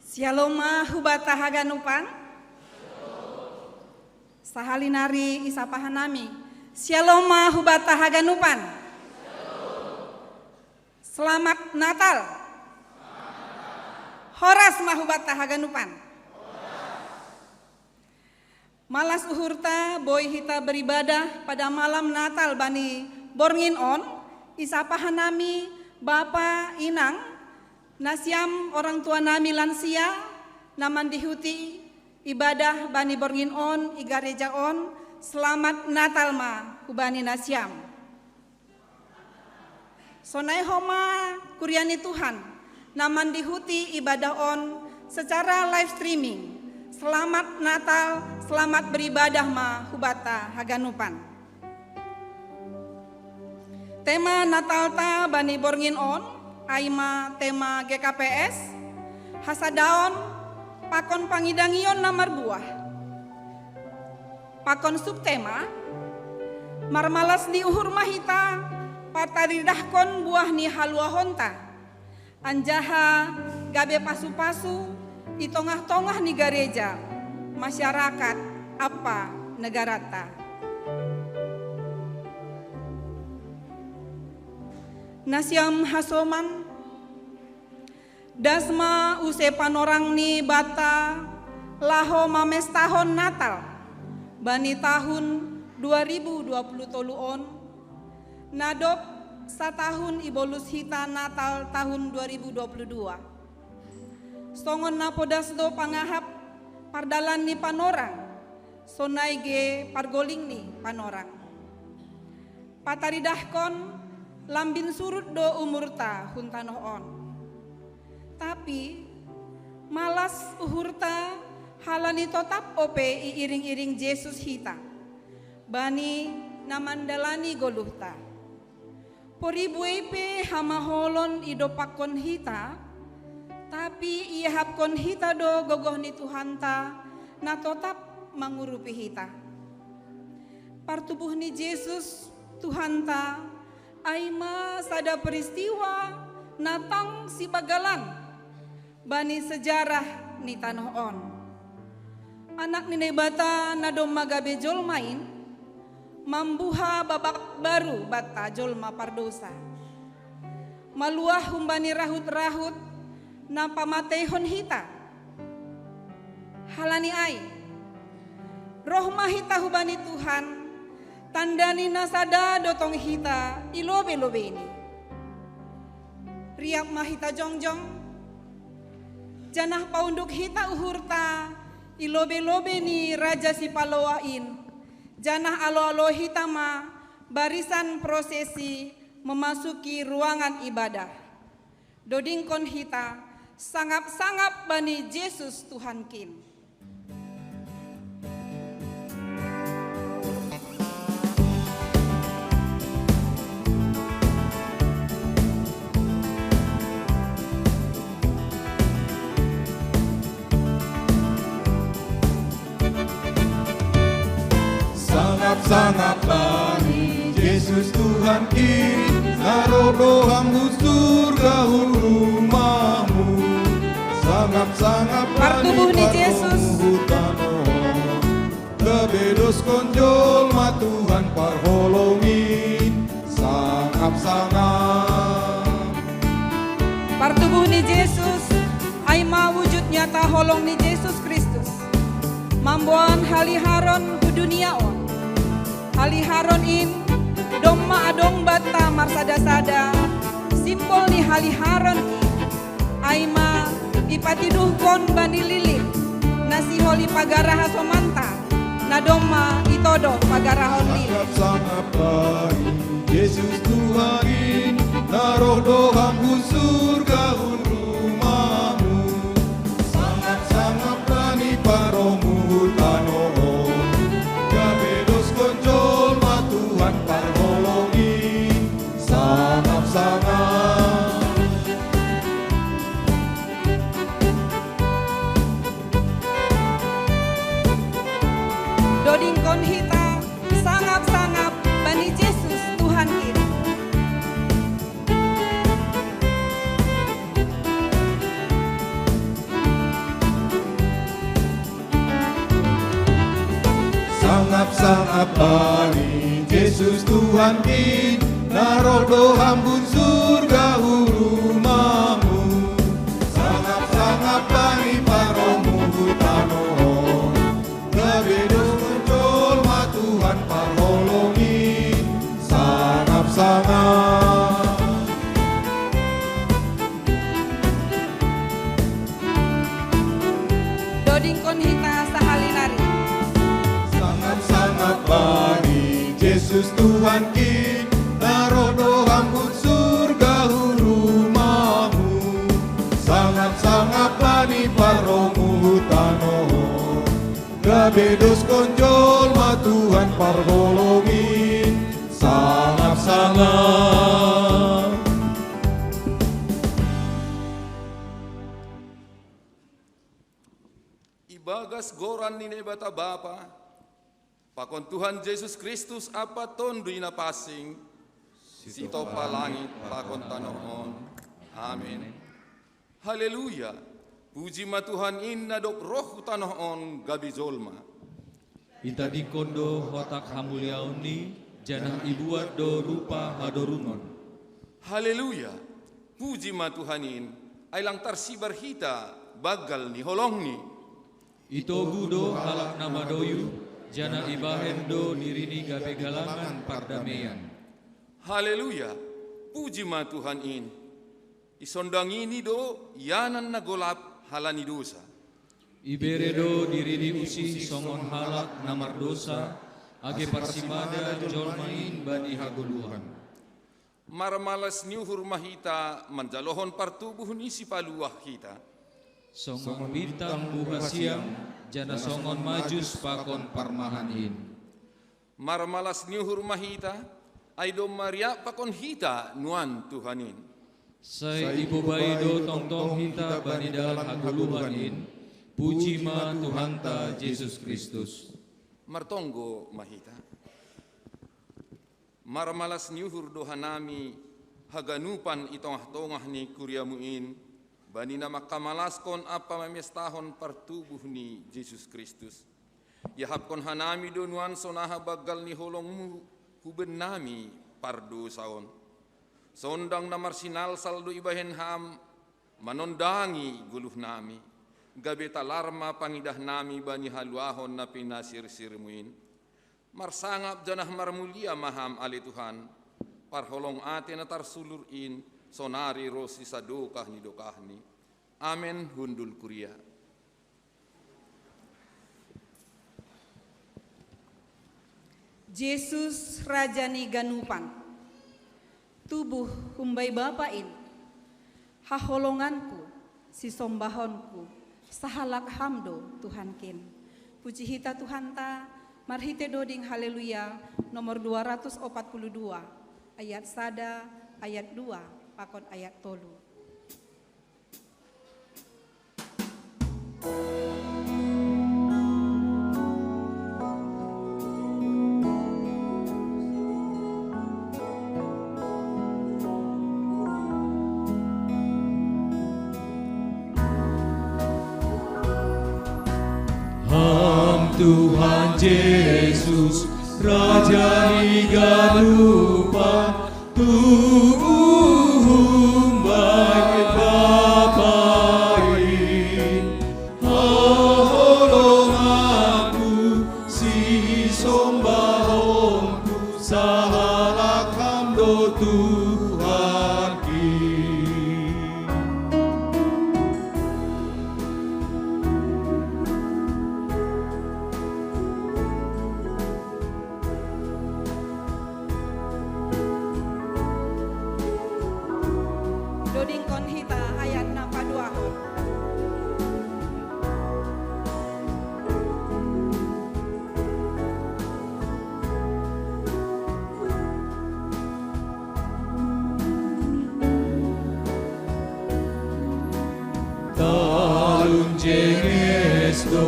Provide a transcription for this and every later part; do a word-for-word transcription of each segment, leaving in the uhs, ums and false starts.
Syalom ma hubata haganupan. Sahali nari isapa hanami. Syalom ma hubata haganupan. Selamat Natal. Horas ma hubata haganupan. Malas uhurta boi hita beribadah pada malam Natal bani borngin on, isapa hanami bapa, inang, nasiam orang tua nami lansia, na mandihuti ibadah bani borngin on i gareja on, selamat Natal ma hubani nasiam. Sonai homa kuria ni Tuhan, na mandihuti ibadah on secara live streaming. Selamat Natal, selamat beribadah ma hubata haganupan. Tema Natal ta bani borngin on, ai ma tema G K P S, hasadaon pakon pangidangion na marbuah. Pakon subtema, marmalas ni uhur ma hita, pataridahkon buah ni haluahonta. Anjaha gabe pasu-pasu i tongah-tongah ni gareja, masyarakat, ampa negarata. Nasiam hasoman, das ma use panorang ni banta laho mamestahon Natal bani tahun dua ribu dua puluh tolu on, na dob satahun ibolus hita Natal tahun dua ribu dua puluh dua. Songon na podas do pangahap pardalan ni panorang, sonai ge pargoling ni panorang. Pataridahkon lambin surut do umurta hun tanoh on. Tapi malas uhurta halani totap ope iiring-iring Jesus hita, bani na mandalani goluhta. Pori buei pe hamaholon idompakkon hita, tapi iahapkon hita do gogoh ni Tuhanta na totap mangurupi hita. Partubuh ni Jesus, Tuhanta, ai ma sada peristiwa na tang sibagalan bani sejarah ni tanoh on. Anak ni Naibata na domma gabe jolma in, mambuha babak baru banta jolma pardousa. Maluah humbani rahut-rahut na pamateihon hita. Halani ai, roh ma hita hubani Tuhan, tanda ni na sada do tong hita i lobei-lobeini. Riap ma hita jongjong, janah paunduk hita uhurta i lobei-lobei ni Raja Sipaloah in, janah alo-alo hita ma barisan prosesi memasuki ruangan ibadah. Dodingkon hita, sangap-sangap bani Jesus Tuhankin. Sangap-sangap bani Jesus Tuhankin, na roh do Ham hu surga hun rumahmu. Sangap-sangap bani partubuh ni Jesus. Gabe doskon jolma Tuhan parholong in. Sangap-sangap. Partubuh ni Jesus, ai ma wujud nyata holong ni Jesus Kristus mamboan haliharon hu dunia on. Haliharon in domma adong banta marsada-sada, simbol ni haliharon in ai ma ipatiduhkon bani lilin na sihol ipagara hasomanta, na domma itodoh pagarahon lilin. Sangap-sangap bani Jesus Tuhan in, na roh do Ham hu surga hun rumahmu. Sangap-sangap bani parrohmu hu tanoh on, gabe doskon jolma Tuhan parholong in. Sangap-sangap. Dodingkon hita, sangap-sangap bani Jesus Tuhan kita. Sangap bani Jesus Tuhankin, na roh do hambun surga hu rumamu. Sangap-sangap bani parromu hu tanoh on, gabe dos konjol ma Tuhan parholongin. Sangap-sangap. Dodingkon hita sahali nari. Sangap-sangap bani Jesus Tuhankin, na roh do hambun surga hu rumamu. Sangap-sangap bani parromu hu tanoh on, gabe dos konjol ma Tuhan parholongin. Sangap-sangap. Ibagas goran ni Naibata Bapa, pakon Tuhan Jesus Kristus ampa Tonduy Napansing, sitompa langit pakon tanoh on. Amen. Haleluya. Puji ma Tuhan in, na dob roh hu tanoh on gabe jolma. Itadingkon do hotak hamuliaonNi, janah ibuat do rupa hadorunon. Haleluya. Puji ma Tuhan in, ai lang tarsibar hita banggal ni holongNi. Itogu do halak na madoyu, janah ibahen do diriNi gabe galangan pardameian. Haleluya. Puji ma Tuhan in. IsondangINi do ianan na golap halani dousa. Ibere do diriNi usih songon halak na mardousa, ase parsimada jolma in bani hagoluhan. Marmalas ni uhur ma hita manjalohon partubuh ni Sipaluah hita. Songon bintang buha siang, janah songon majus pakon parmahan in. Marmalas ni uhur ma hita, ai domma riap pakon hita nuan Tuhan in. Sai ibobai do tongtong hita bani dalan hagoluhan in. Puji ma Tuhanta Jesus Kristus. Martonggo ma hita. Marmalas ni uhur do hanami haganupan i tongah-tongah ni kuriaMu in, bani na mangkamalaskon ampa mamestahon partubuh ni Jesus Kristus. Iahapkon hanami do nuan sonaha banggal ni holongMu hu bennami pardousa on. Sondang na marsinalsal do ibahen Ham manondangi goluhnami, gabe talar ma pangidahnami bani haluahon na pinasirsirMu in. Marsangap janah marmulia ma Ham ale Tuhan, parholong ate na tarsulur in, sonari ronsi sadokah ni dokahni. Amen. Hundul kuria. Jesus, Raja ni ganupan, tubuh humbai Bapa in, haholonganku, sisombahonku, sahalak Ham do Tuhankin. Puji hita Tuhanta marhite doding Haleluya nomor dua ratus opat puluh dua, ayat sada, ayat dua, pakon ayat tolu. Ham Tuhan Jesus, Raja ni ganupan, tubuh humbai Bapa in, haholonganku, sisombahonku, sahalak Ham do Tuhankin. Dodingkon hita ayat na paduahon. Talun jenges do,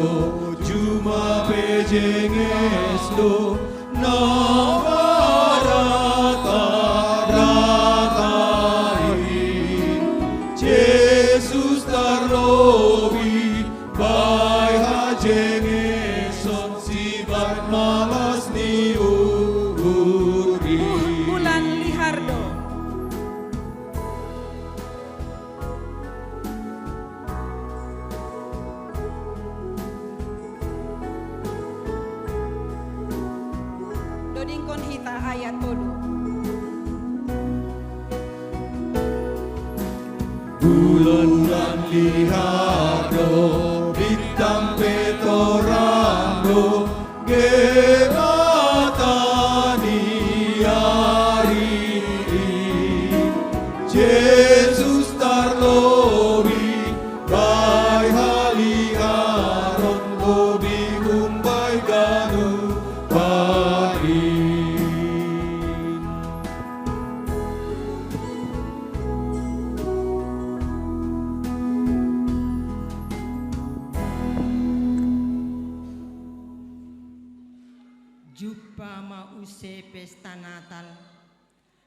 juma pe jenges do, na marata-rata i. Jesus tarlobi, bai hajengeson sibat mala Hita ayat tolu. Bulan dan lihado, bintang petorando, gebatani ari. Jesus tarlobi, bai haliharon lobi humbai ganu pari. Jumpa ma use pesta Natal,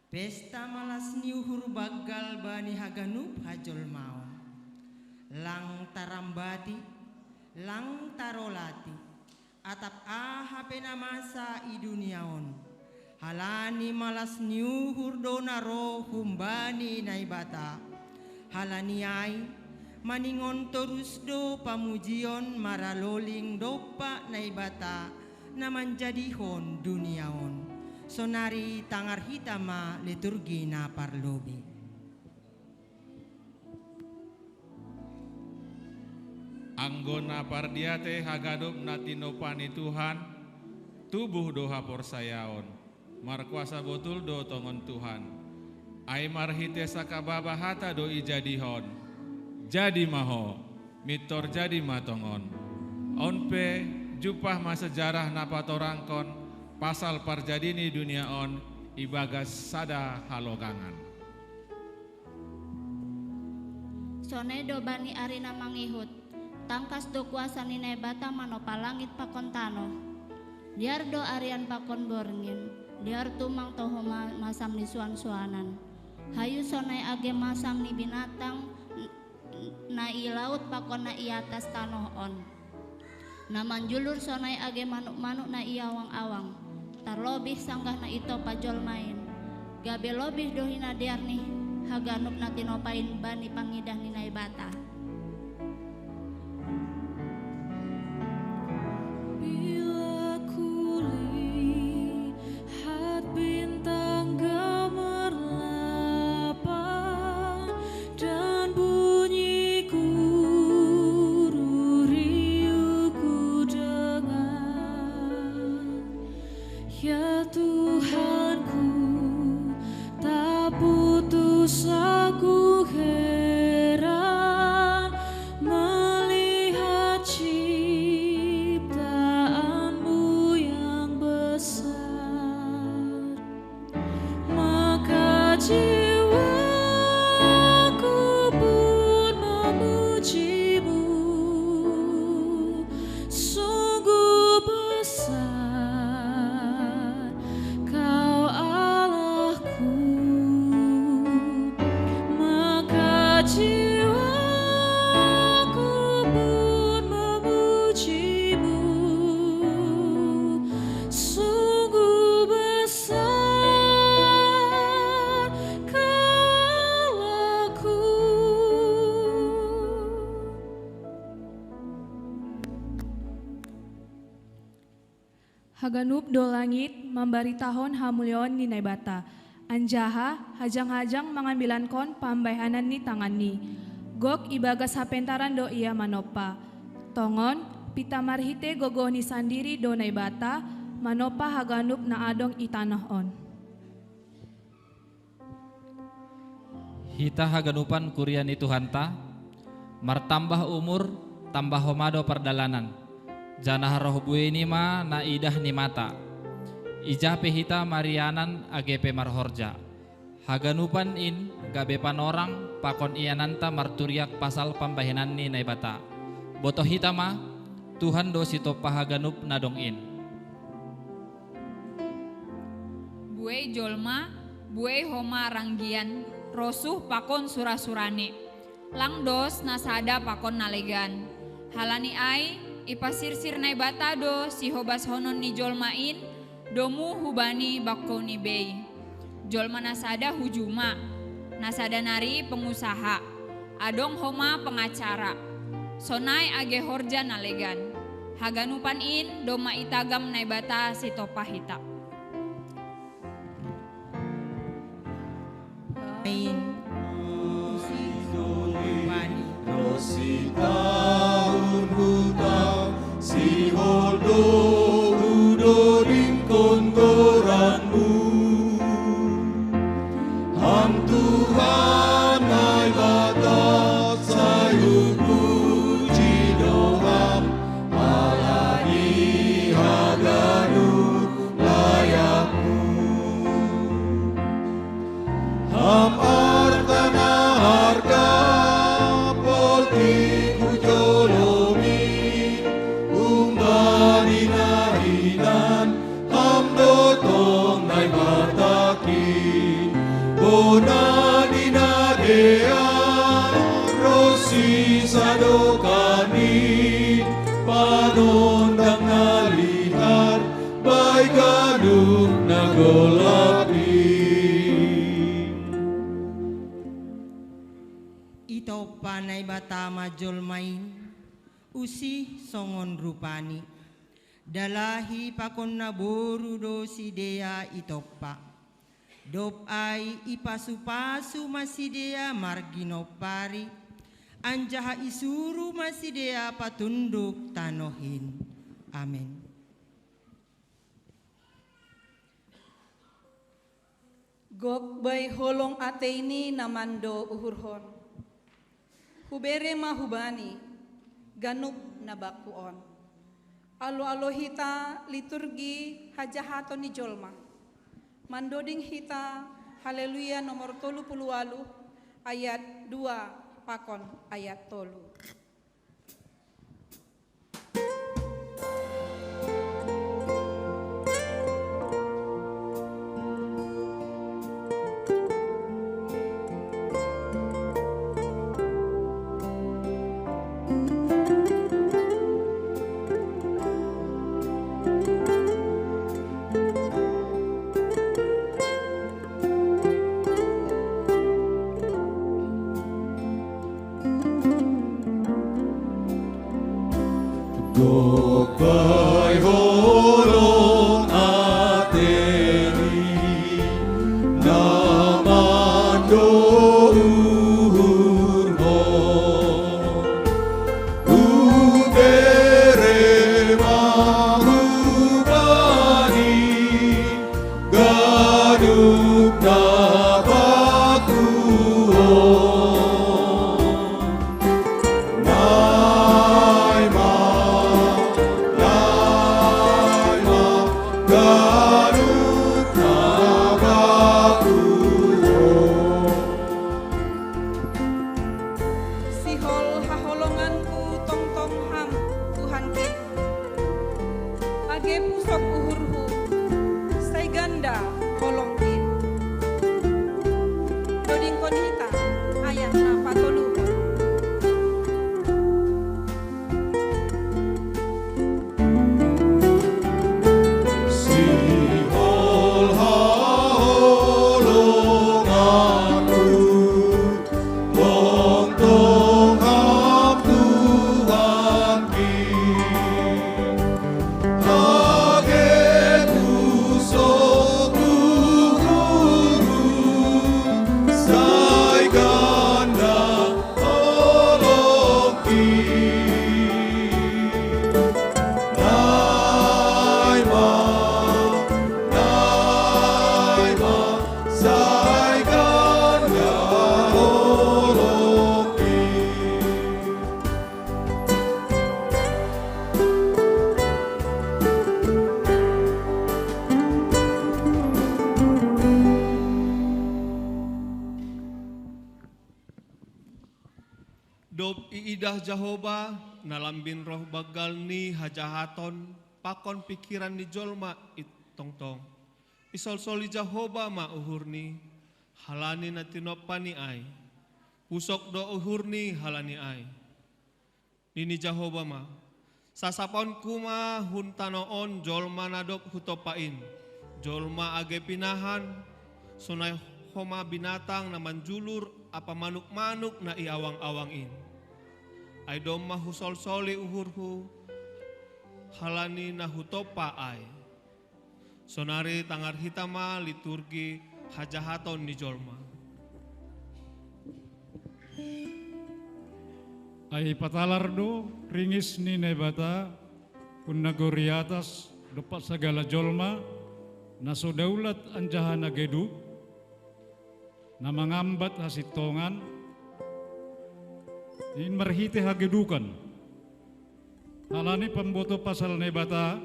pesta malas ni uhur banggal bani haganup hajolmaon. Lang tarambati, lang tarolati, atap aha pe na masa i dunia on. Halani malas ni uhur do na ro humbani Naibata. Halani ai, maningon torus do pamujion maraloling dompak Naibata na manjadihon dunia on. Sonari tangar hita ma liturgi na parlobi. Anggo na pardiate haganup na tinopa ni Tuhan, tubuh do haporsayaon, markuasa botul do tongon Tuhan. Ai marhite sakababa hata do ijadihon. Jadi ma ho, mintor jadi ma tongon. On pe, jumpah ma sejarah na patorangkon pasal parjadi ni dunia on ibagas sada halogangan. Sonai do bani ari na mangihut, tangkas do kuasa ni Naibata manopa langit pakon tanoh. Liar do arian pakon borngin, liar tumang toho ma-, masam ni suan-suanan. Hayu sonai age masam ni binatang n-, n-, na i laut pakon na i atas tanoh on. Na manjulur sonai age manuk-manuk na i awang-awang, tarlobih sanggah na i topa jolma in. Gabe lobih do hinadear ni haganup na tinopa in bani pangidah ni Naibata. Bila kulihat bintang gemerlapan dan bunyi guru riuh ku dengar. Ya Tuhanku, tak putus aku heran melihat ciptaanmu yang besar. Maka jiwaku pun memujimu. Sungguh besar Kau Allahku. Maka jiwaku pun memujimu. Sungguh besar Kau Allahku. Haganup do langit mambaritahon hamuliaon ni Naibata, anjaha hajang-hajang mangambilankon pambahenan ni tanganni. Gok ibagas hapentaran do Ia manompa. Tongon, pinta marhite gogohni sandiri do Naibata manompa haganup na adong i tanoh on. Hita haganupan kuria ni Tuhanta, martambah umur, tambah homa do pardalanan, janah roh bueini ma na idah ni mata. Ija pe hita marianan age pe marhorja. Haganupan in gabe panorang pakon iananta marturiak pasal pambahenan ni Naibata. Botoh hita ma, Tuhan do sitompa haganup na dong in. Buei jolma, buei homa ranggian, rosuh pakon sura-surani. Lang dos na sada pakon na legan. Halani ai, ipasirsir Naibata do sihobashonon ni jolma in, domu hubani bangkou ni bei. Jolma na sada hu juma, na sada nari pengusaha, adong homa pengacara. Sonai age horja na legan. Haganupan in domma itagam Naibata sitompa hita. Ain. Usi song rupani. Rosi taun hutang, sihol do hudodingkon goranmu. Ham Tuhan Naibata, sai hupuji do Ham, ala ni haganup layakmu. Ham arta na arga, poltik hujolomi, umbani na hinan, Ham do tong Naibata ki. Bona ni na dear, rosi sadokani, panondang na litar, bai ganup na golap i. Itompa Naibata ma jolma in, usi songon rupani. Dalahi pakon naboru do sidea itompa. Dob ai ipasupasu ma sidea marginompari, anjaha isuru ma sidea patunduk tanoh in. Amen. Gok bai holong ateini na mando uhurhon. Hubere ma hubani ganup na bangku on. Alo-alo hita liturgi hajahaton ni jolma. Mandoding hita Haleluya nomor tolu puluh ualuh, ayat dua pakon ayat tolu. Gok bai holong ateini na mando uhurhon. Hubere ma hubani ganup na bangku on. Naima, naima, ganup na bangku on. Sihol haholonganku tongtong Ham, Tuhanki. Age pusok uhurhu, sai ganda holongki. Dodingkon hita ayat na patoluhon. Sihol haholonganku, tongtong Ham Tuhanki. Age pusok uhurhu, sai ganda holongki. Naima, naima, sai ganda holongki. Dob iidah Jahowa na lambin roh banggal ni hajahaton pakon pingkiran ni jolma i tongtong, isolsoli Jahowa ma uhurni, halani na tinompani ai. Pusok do uhurni halani ai. Nini Jahowa ma: Sasapkonku ma hun tano on jolma na dob hutompa in, jolma age pinahan, sonai homa binatang na manjulur ampa manuk-manuk na i awang-awang in. Ai domma husolsoli uhurhu halani na hutompa ai. Sonari tangar hita ma liturgi hajahaton ni jolma. Ai patalar do ringis ni Naibata hun nagori atas dompak sagala jolma, na so daulat anjaha na geduk, na mangambat hasintongan, in marhite hagedukan. Halani pamboto pasal Naibata,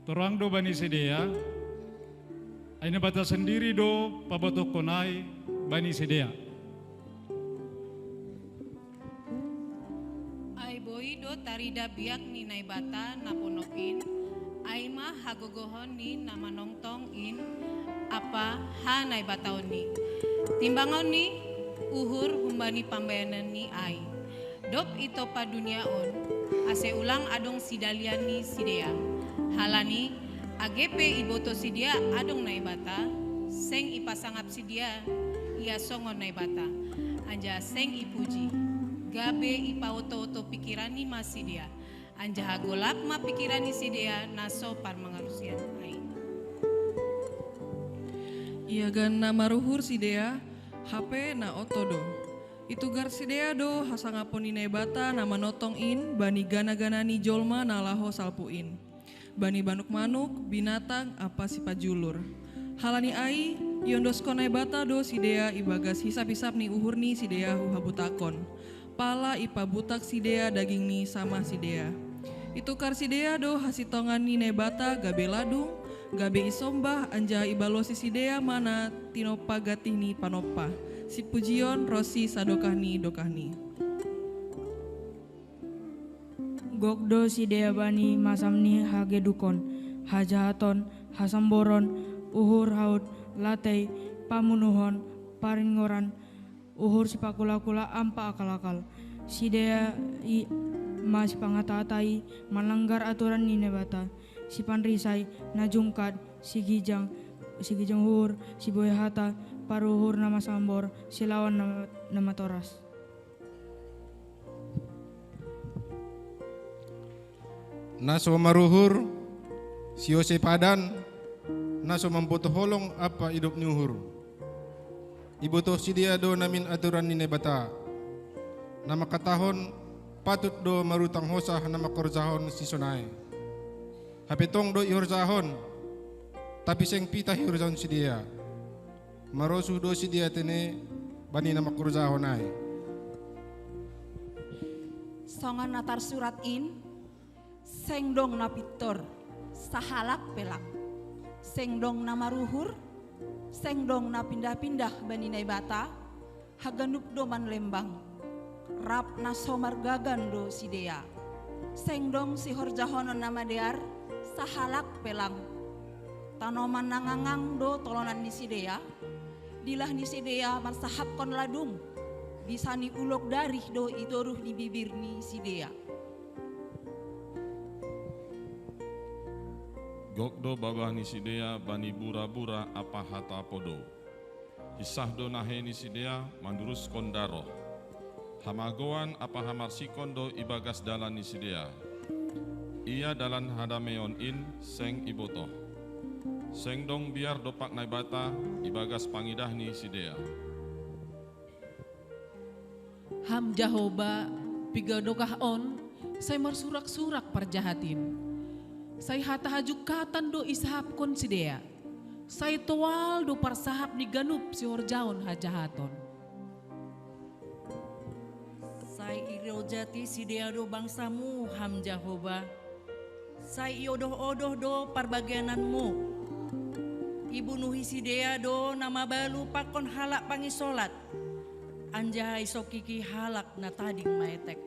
torang do bani sidea, ai Naibata sandiri do pabotohon ai bani sidea. Ai boi do tarida biak ni Naibata na ponop in, ai ma hagogohon ni na manongtong in ampa hanaibataonni. Timbangon ni uhur humbani pambahenan ni ai. Dob itompa dunia on, ase ulang adong sidalian ni sidea. Halani, age pe iboto sidea adong Naibata, seng ipasangap sidea ia songon Naibata, anjaha seng ipuji. Gabe ipaoto-oto pikiranni ma sidea, anjaha golap ma pikiran ni sidea na so parmangarusion ai. Iagan na maruhur sidea, hape na oto do. Itugar sidea do hasangapon ni Naibata na manongtong in bani gana-gana ni jolma na laho salpu in, bani manuk-manuk, binatang ampa sipajulur. Halani ai, iondoskon Naibata do sidea ibagas hisap-hisap ni uhur ni sidea hu habutakon. Pala ipabutak sidea daging ni samah sidea. Itukar sidea do hasintongan ni Naibata gabe ladung, gabe isombah anjaha ibalosi sidea ma na tinompa gantih ni panompa, sipujion ronsi sadokah ni dokahni. Gok do sidea bani masam ni hagedukon, hajahaton, hasamboron, uhur haut, latei, pamunuhon, paringoran, uhur sipakula-kula ampa akal-akal. Sidea i ma sipangata-atai, manlanggar aturan ni Naibata, sipanrisai, na jungkat, sigijang, sigijang uhur, sibue hata, paruhur na masambor, silaon na, na matoras. Na so maruhur, siose padan, na so mamboto holong ampa idop ni uhur. Ibotoh sidea do namin aturan ni Naibata, na mangkatahon patut do marutang hosah na mangkorjahon sisonai. Hape tong do ihorjahon, tapi seng pitah ihorjahon sidea. Marosuh do sidea tene bani na mangkorjahon ai. Songon na tarsurat in, seng dong na pintor, sahalak pe lang. Seng dong na maruhur, seng dong na pindah-pindah bani Naibata, haganup do manlembang. Rap na so margagan do sidea. Seng dong sihorjahonon na madear, sahalak pe lang. Tanoman na ngangang do tolonan ni sidea, dilah ni sidea mansahapkon ladung, di sani ulok darih do i toruh ni bibir ni sidea. Gok do babah ni sidea bani bura-bura ampa hata podou. Hinsah do nahe ni sidea manduruskon daroh. Hamagoan ampa hamarsikon do ibagas dalan ni sidea. Ia dalan hadameon in seng ibotoh. Seng dong biar dompak Naibata ibagas pangidah ni sidea. Ham Jahowa, piga dokah on sai marsurak-surak parjahat in. Sai hata hajungkatan do isahapkon sidea. Sai toal do parsahap ni ganup sihorjahon hajahaton. Sai irojati sidea do bangsamu, Ham Jahowa. Sai iodoh-odoh do parbagiananmu. Ibunuhi sidea do na mabalu pakon halak pangisolat, anjaha isokiki halak na tading maetek.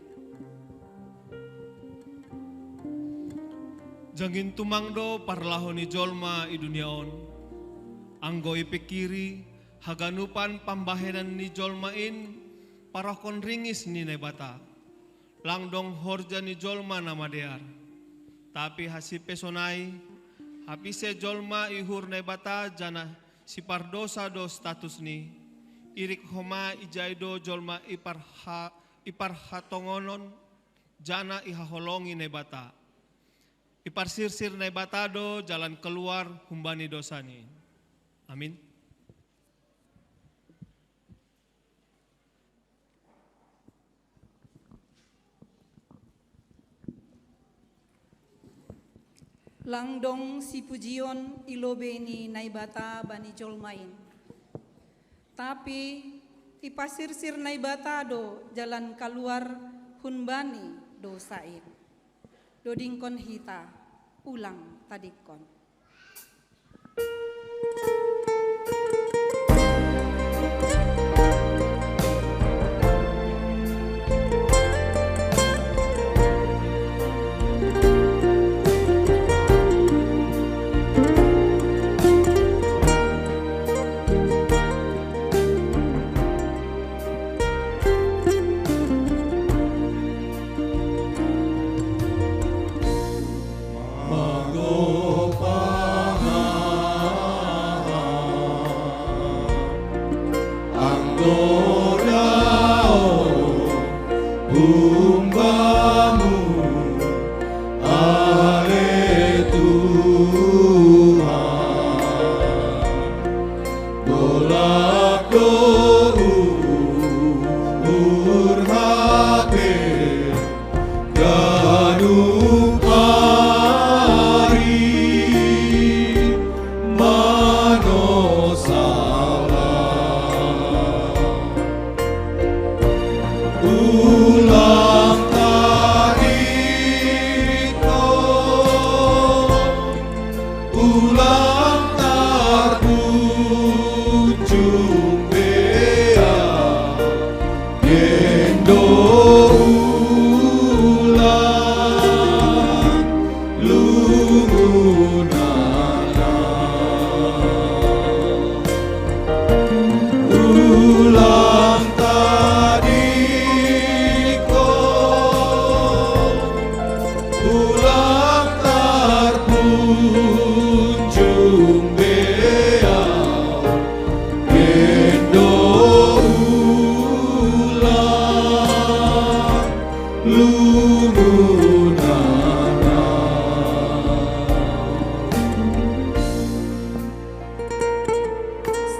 Jangin tumang do parlaho ni jolma i dunia on, anggo ipikiri haganupan pambahenan ni jolma in, parohkon ringis ni Naibata. Lang dong horja ni jolma na madear. Tapi hasimpe sonai, hapise jolma ihur Naibata janah sipardosa do statusni. Irik homa ijai do jolma iparha, iparhatongonon, janah ihaholongi Naibata. Iparsirsir Naibata do jalan keluar humbani dosani. Amin. Lang dong sipujion i lobei ni Naibata bani jolma in. Tapi ipasirsir Naibata do jalan kaluar humbani dosa in. Dodingkon hita, ulang tadingkon.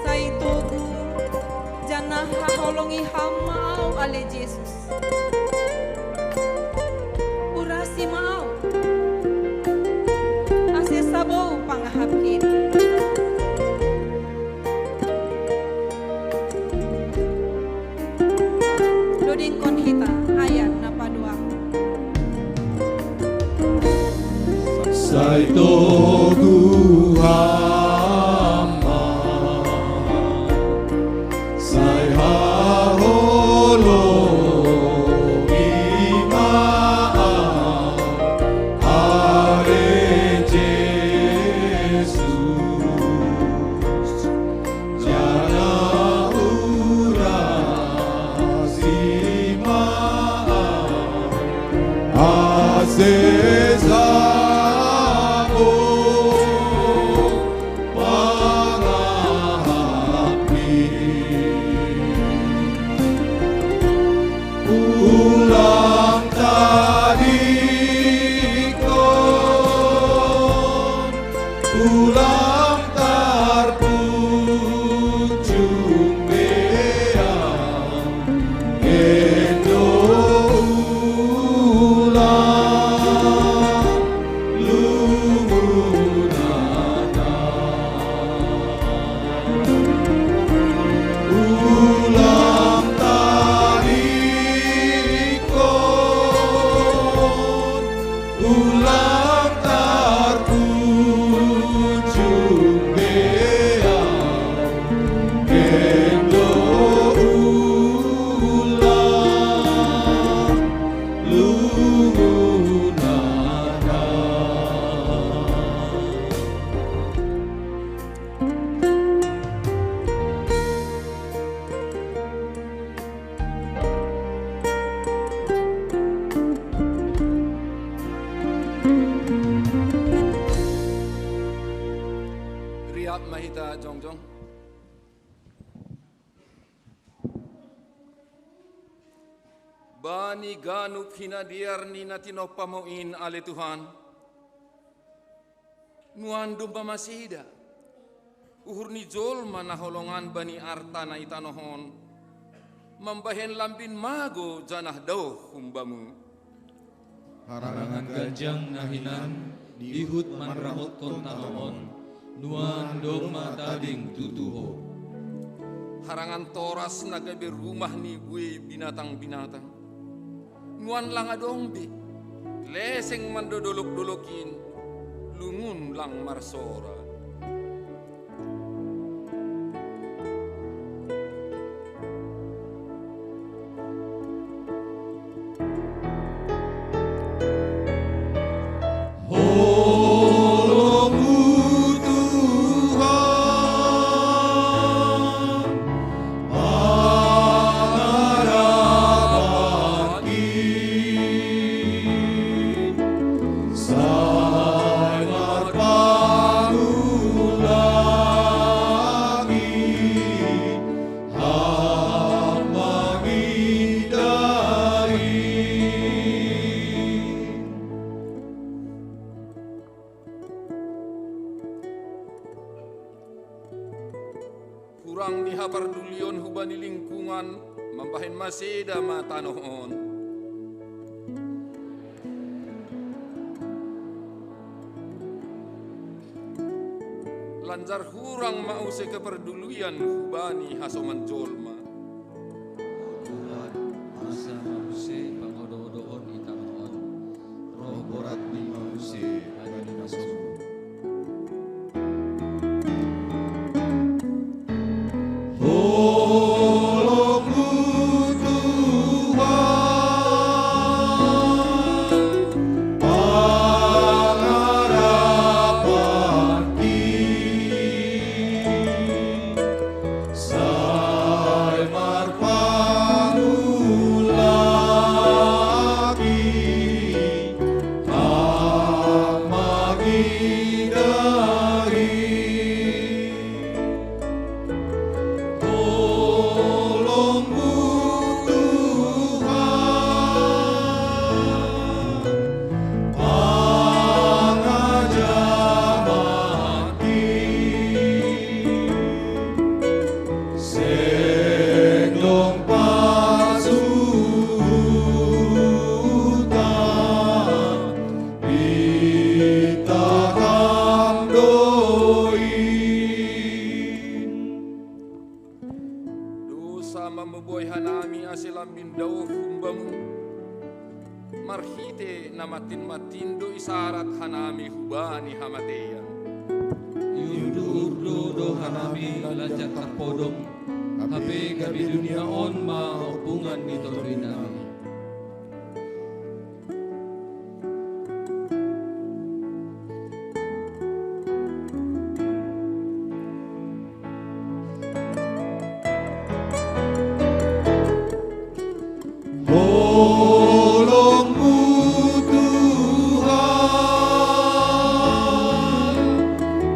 Sai togu, janah haholongi Ham ma ahu, ale Jesus. Urasi ma ahu, ase sabou pangahapkin. Dodingkon hita ayat na paduahon. Sai togu Ham ma, sai haholongi ma ahu, ale Jesus. Janah urasi ma ahu, ase sabou pangahapkin. Ulang tadingkon, ulang tarpunjung beang, endo ulang lungun anak. Ulang tadingkon, ulang tarpunjung beang, endo ulang lungun anak. Rihap ma hita jongjong. Bani ganup hinadear ni na tinompaMu in, ale Tuhan, nuan domma maseda uhur ni jolma na holongan bani arta na i tanoh on, mambahen lambin mago janah daoh humbaMu. Harangan ganjang na hinan, ihut manramotkon tano on, nuan domma tading tutu ho. Harangan toras na gabe rumah ni buei binatang-binatang. Nuan lang adong be, leseng mando dolok-dolok in, lungun lang marsora. Holongku Tuhan, pangarapanki, sai marpangulaki, ham mangidahi. Hurang ni hapardulion hubani lingkungan, mambahen maseda ma tanoh on. Lanjar hurang ma use keperdulian hubani hasoman jolma. Tuhan, masa ma use pangodo-odoon i tanoh on, roh borat ni ma use adi ni na sombong. Holongku Tuhan, pangarapanki, sai marpangulaki, ham mangidahi. Holongku Tuhan, pangajamanki, seng dong pasuhutan, pitah ham do i. Dosa ma mamboan hanami ase lambin daoh humbamu. Marhite na mantin-mantin do isarat hanami hubani hamateian. Iundur-undur do hanami lanjar tarpodom, hape gabe dunia on ma ompungan ni Tonduinami. Holongku Tuhan,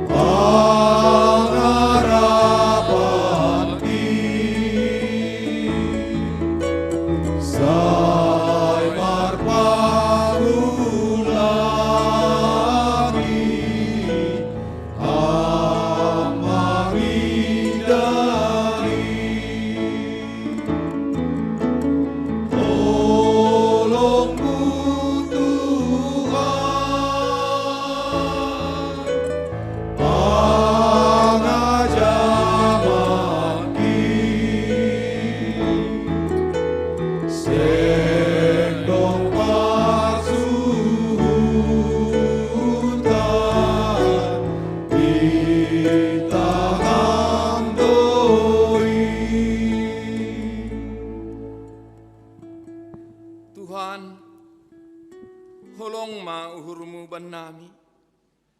pangarapanki, sai marpangulaki, ham mangidahi. Holongku Tuhan, pangajamanki, seng dong pasuhutan, pitah ham do i. Tuhan, holong ma uhurmu bannami,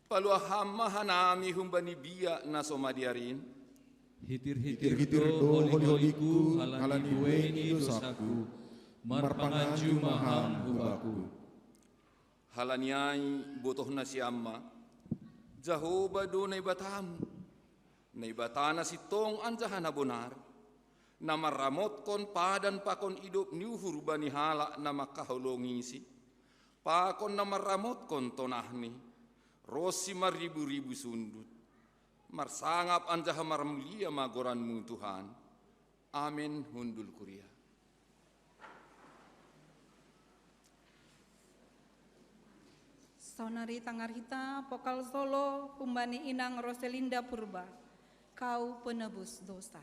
paluah ham ma hanami humbani biak na so madear in. Hitir-hitir do holi-holingku halani buei ni dosaku, marpanganju ma ham hu bakku. Halani ai botoh nasiam ma, Jahowa do Naibatamu, Naibata na sintong anjaha na bonar, na manramotkon padan pakon idop ni uhur bani halak na mangkaholongisi, pakon na manramotkon tonahni, ronsi marribu-ribu sundut. Marsangap anjaha marmulia ma goranmu, Tuhan. Amen. Hundul kuria. Saonari tangar hita pokal solo humbani inang Roselinda Purba, Kau Penebus Dosa.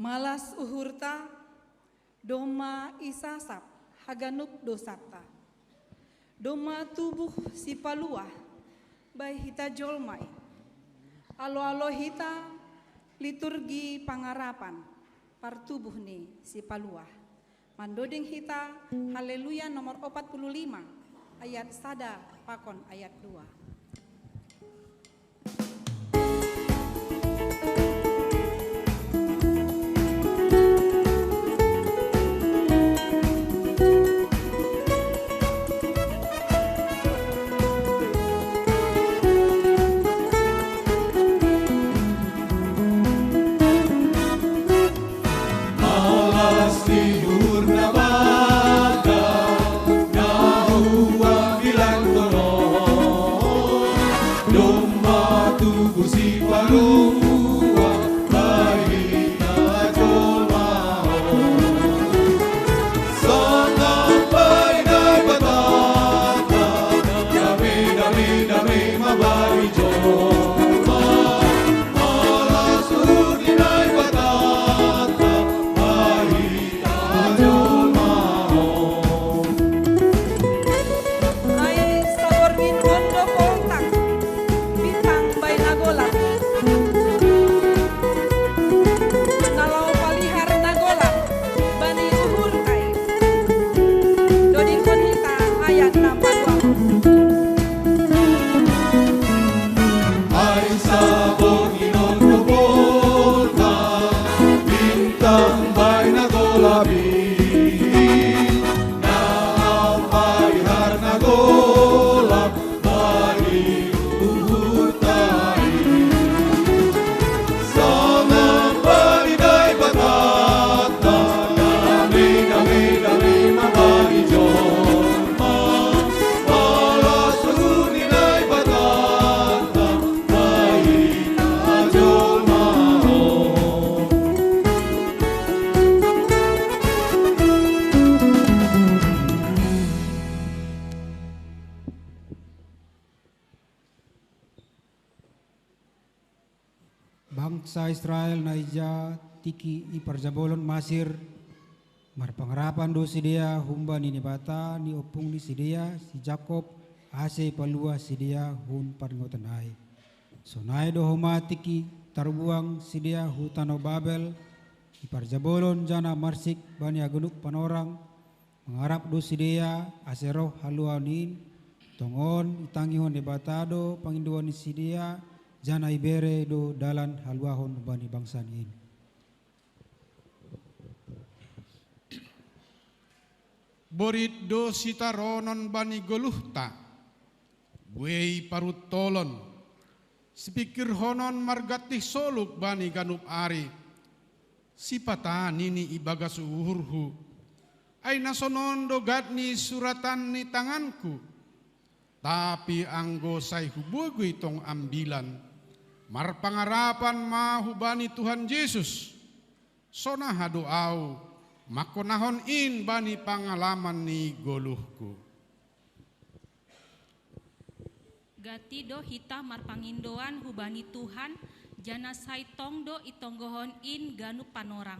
Malas uhurta, domma isasap haganup dosata. Domma tubuh sipaluah bai hita jolma i. Alo-alo hita liturgi pangarapan partubuh ni sipaluah. Mandoding hita Haleluya nomor opat puluh lima ayat sada pakon ayat dua. Bangsa Israel na ija tiki i parjabolon Masir, marpangarapan do sidea humbani Naibata ni ompung ni sidea si Jakob, ase paluah sidea hun parningotan ai. Sonai do homa tiki tarbuang sidea hu tano Babel, i parjabolon janah marsik bani haganup panorang, mangarap do sidea ase roh haluaon in. Tongon itangihon Naibata do pangindoan ni sidea, janah ibere do dalan haluahon bani bangsan in. Borit do sitaronon bani goluhta, buei paruntolon, sipingkirhonon margantih soluk bani ganup ari, sipata nini ibagas uhurhu. Ai na sonon do gat ni suratan ni tanganku, tapi anggo sai hubogei tong ambilan, marpangarapan ma hubani Tuhan Jesus, sonaha do ahu mangkonahon in bani pangalaman ni goluhku. Gati do hita marpangindoan hubani Tuhan, janah sai tong do itonggohon in ganup panorang.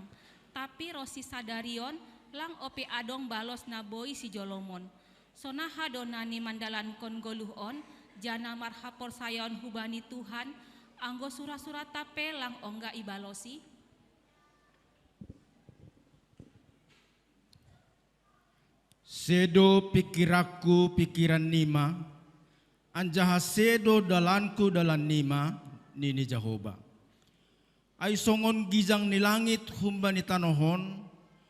Tapi ronsi sadarion lang ope adong balos na boi sijolomon. Sonaha do na nimandalankon goluh on, janah marhaporsayaon hubani Tuhan, anggo sura-surata pe lang ongga ibalosi? Sedo pingkiranku pingkiran nima, anjaha sedo dalanku dalan nima, nini Jahowa. Ai songon gijang ni langit humbani tanoh on,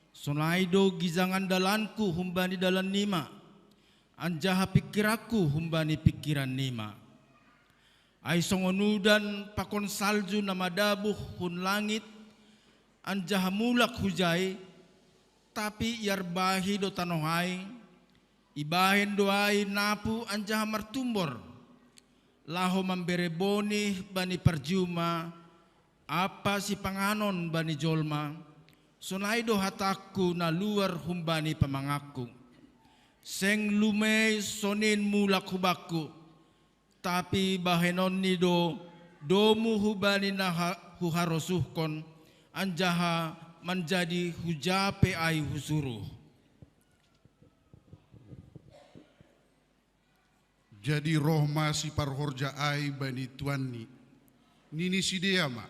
sonai do gijangan dalanku humbani dalan nima, anjaha pingkiranku humbani pingkiran nima. Ai songon udan pakon salju na madabuh hun langit, anjaha mulak hujai, tapi iarbahi do tanoh ai, ibahen do ai napu anjaha martumbor, laho mambere bonih bani parjuma ampa sipanganon bani jolma, sonai do hatangku na luar humbani pamanganku. Seng lumei sonin mulak hu bakku, tapi bahenonni do domu hubani na ha-, huharosuhkon, anjaha manjadi huja pe ai husuruh. Jadi roh ma siparhorja ai bani tuanni. Nini sidea ma: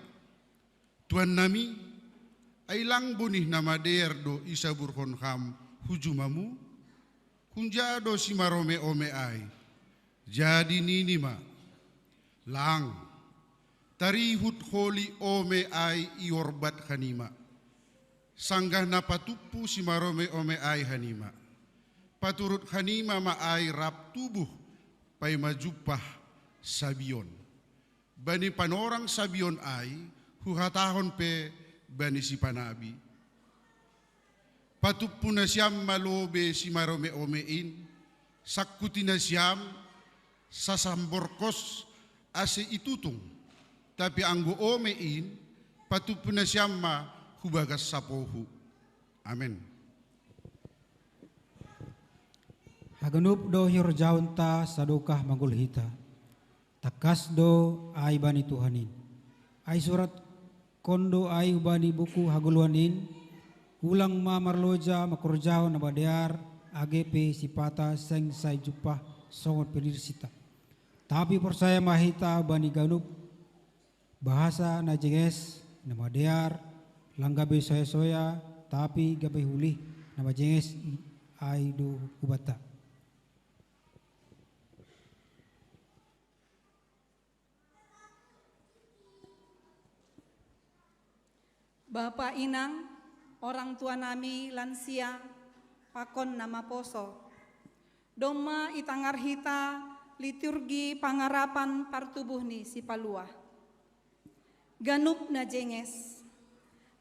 Tuannami, ai lang bonih na madear do isaburhon ham hu jumamu? Hunja do simarome-ome ai? Jadi nini ma: Lang, tarihut holi ome ai iorbat hanima, sanggah na patumpu simarome-ome ai hanima. Paturut hanima ma ai rap tubuh paima jumpah Sabion. Bani panorang Sabion ai huhatahon pe bani sipanabi: Patumpu nasiam ma lobe simarome-ome in, sangkuti nasiam sasamborkos ase itutung, tapi anggo ome in, patumpu nasiam ma hubagas sapohu. Amen. Haganup do hiorjahonta sadokah manggoluh hita. Tangkas do ai bani Tuhan in. Ai suratkon do ai hubani buku hagoluhan in, ulang ma marloja mangkorjahon na madear, age pe sipata seng sai jumpah songon pinirsita. Tapi porsaya ma hita bani ganup bahasa na jenges, na madear, lang gabe soya-soya, tapi gabe ulih na majenges i-, ai do hubanta. Bapa inang, orang tua nami lansia, pakon na maposo. Domma itangar hita liturgi pangarapan partubuh ni Sipaluah. Ganup na jenges,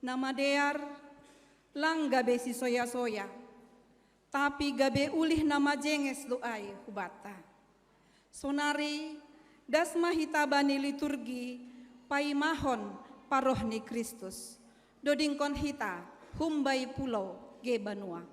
na madear, lang gabe sisoya-soya, tapi gabe ulih na majenges do ai hubanta. Sonari, das ma hita bani liturgi paimahon paroh ni Kristus, dodingkon hita humbai pulo ge banua.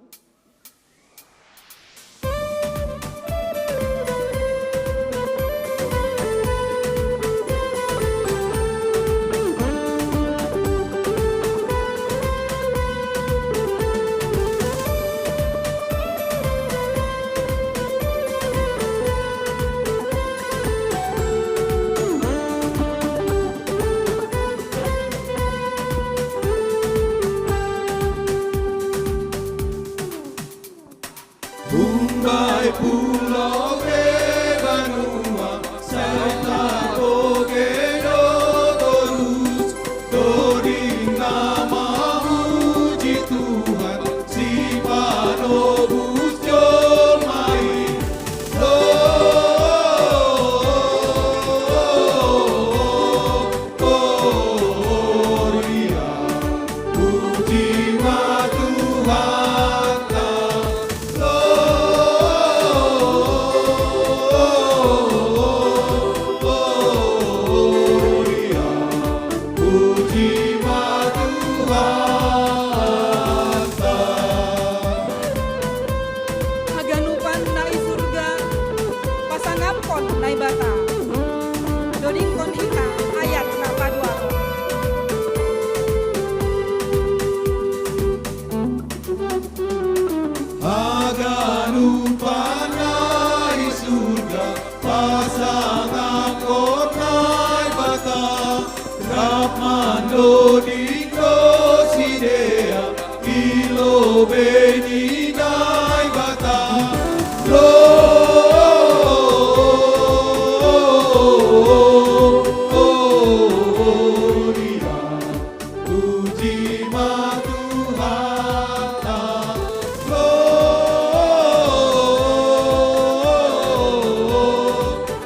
Ampon Naibata. Dodingkon hita ayat na paduahon. Haganupan na i surga, pasangap on Naibata, rap mandoding do sidea, i lobei ni Naibata. Gloria. Puji ma Tuhanta. Glo-,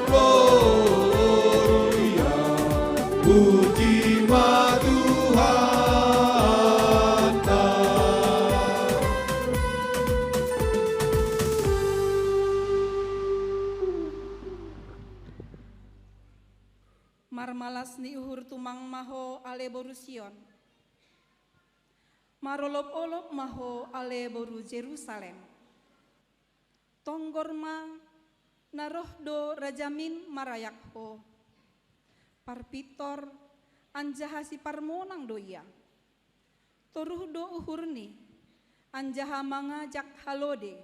gloria. Puji ma Tuhanta. Marmalas ni uhur tumang ma ho ale boru Sion. Marolop-olop ma ho ale boru Jerusalem. Tonggor ma, na roh do rajamin marayak ho. Parpintor anjaha siparmonang do ia. Toruh do uhurni, anjaha mangajak halode,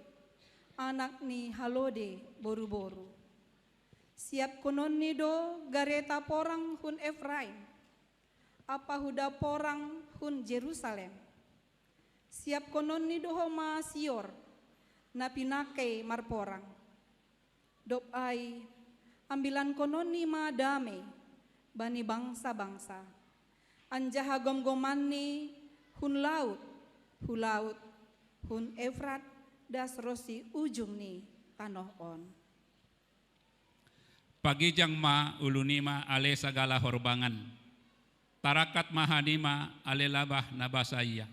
anak ni halode boru-boru. Siapkononni do gareta porang hun Efraim, ampa huda porang hun Jerusalem. Siapkononni do homa sior, na pinangkei marporang. Dob ai, ambilankononni ma dame bani bangsa-bangsa, anjaha gomgomanni hun laut, hu laut, hun Efrat das ronsi ujung ni tanoh on. Pagijang ma ulunima ale sagala horbangan, tarangkat ma hanima ale labah na basa ia,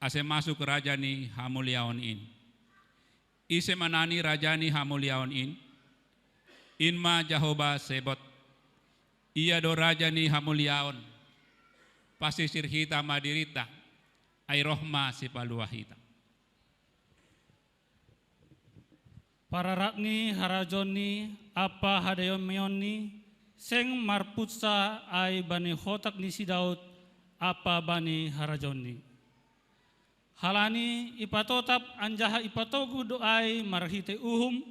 ase masuk raja ni hamuliaon in. Ise ma nani raja ni hamuliaon in? In ma Jahowa Sebot. Ia do raja ni hamuliaon. Pasirsir hita ma dirinta, ai roh ma sipaluah hita. Pararak ni harajaonni ampa hadaimeonni seng marpunsa ai bani hotak ni si Daud ampa bani harajaonni. Halani ipatotap anjaha ipatogu do ai marhitei uhum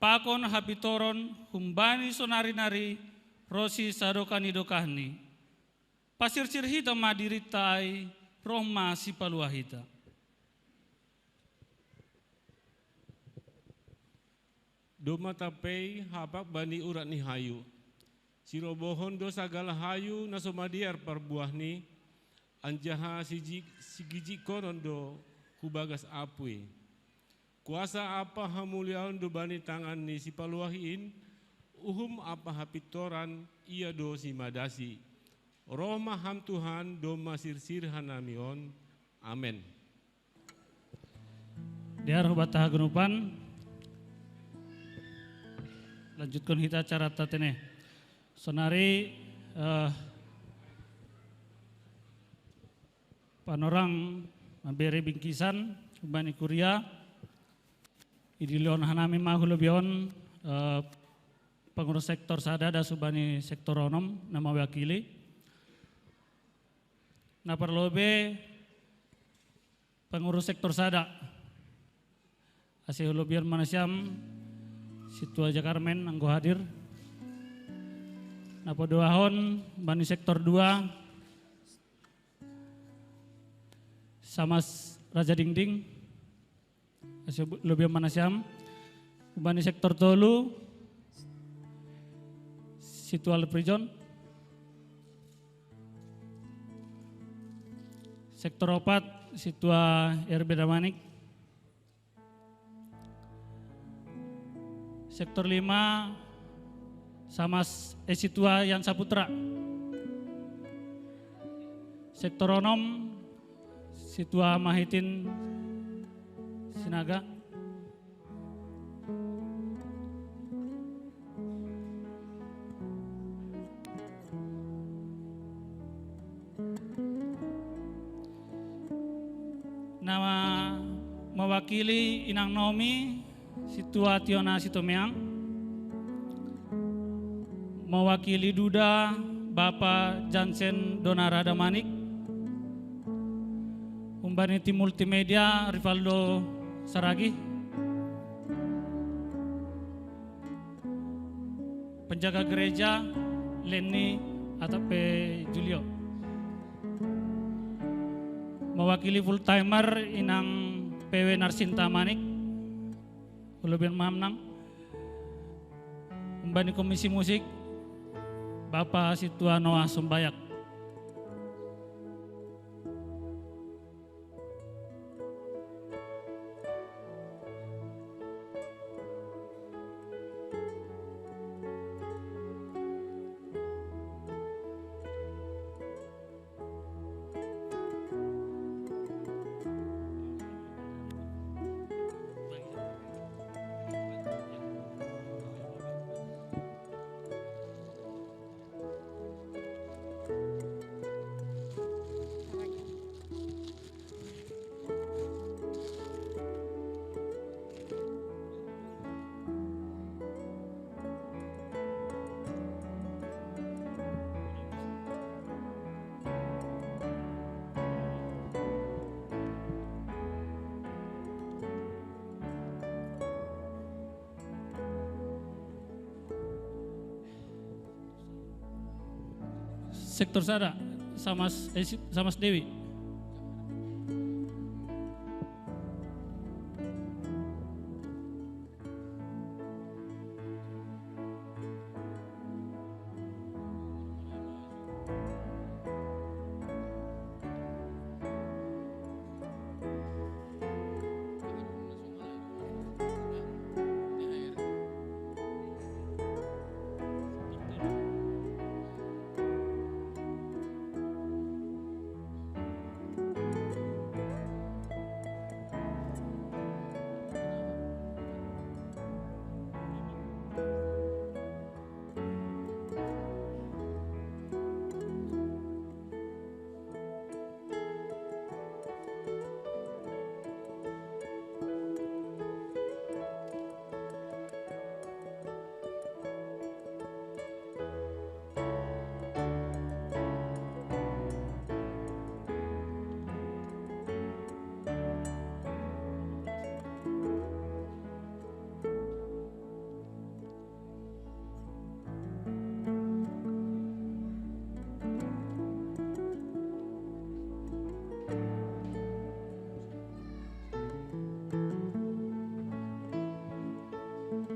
pakon hapintoron humbani sonari nari ronsi sadokah ni dokahni. Pasirsir hita ma dirinta ai, roh ma sipaluah hita. Domma tampei hapak bani urat ni hayu. Sirobohon do sagala hayu na so madear parbuahni, anjaha siji-, sigijigkonon do hu bagas apui. Kuasa ampa hamuliaon do bani tangan ni sipaluah in, uhum ampa hapintoran ia do simadasi. Roh ma Ham Tuhan, domma sirsir hanami on. Amen. Dear Hubata haganupan, lanjutkon hita acara tatene. Sonari, eh, panorang mambere bingkisan bani kuria, idilon hanami ma hu lobei on, eh, pengurus sektor sada das bani sektor onom na mawakili. Na parlobei pengurus sektor sada. Ase hu lobei on ma nasiam, Sintua Jakarmen anggo hadir. Na paduahon bani sektor dua, Samas Raja Dingding. Ase hu lobei on ma nasiam. Bani sektor tolu, Sintua Leprison. Sektor opat, Sintua R B Damanik. Sektor lima, Samas, eh, Sintua Yan Saputra. Sektor onom, Sintua Mahitin Sinaga. Na mawakili inang nomi, Sintua Tiona Sitomeang. Mewakili Duda, Bapak Jansen Donara Damanik. Umbani tim multimedia, Rivaldo Saragih. Penjaga gereja, Lenny Atape Julio. Mewakili full timer, Inang P W Narsinta Manik. Ulubian mamnang. Umbani komisi musik, Bapak Situa Noah Sumbayak. Sektor sada, Samas, eh, si- Samas Dewi.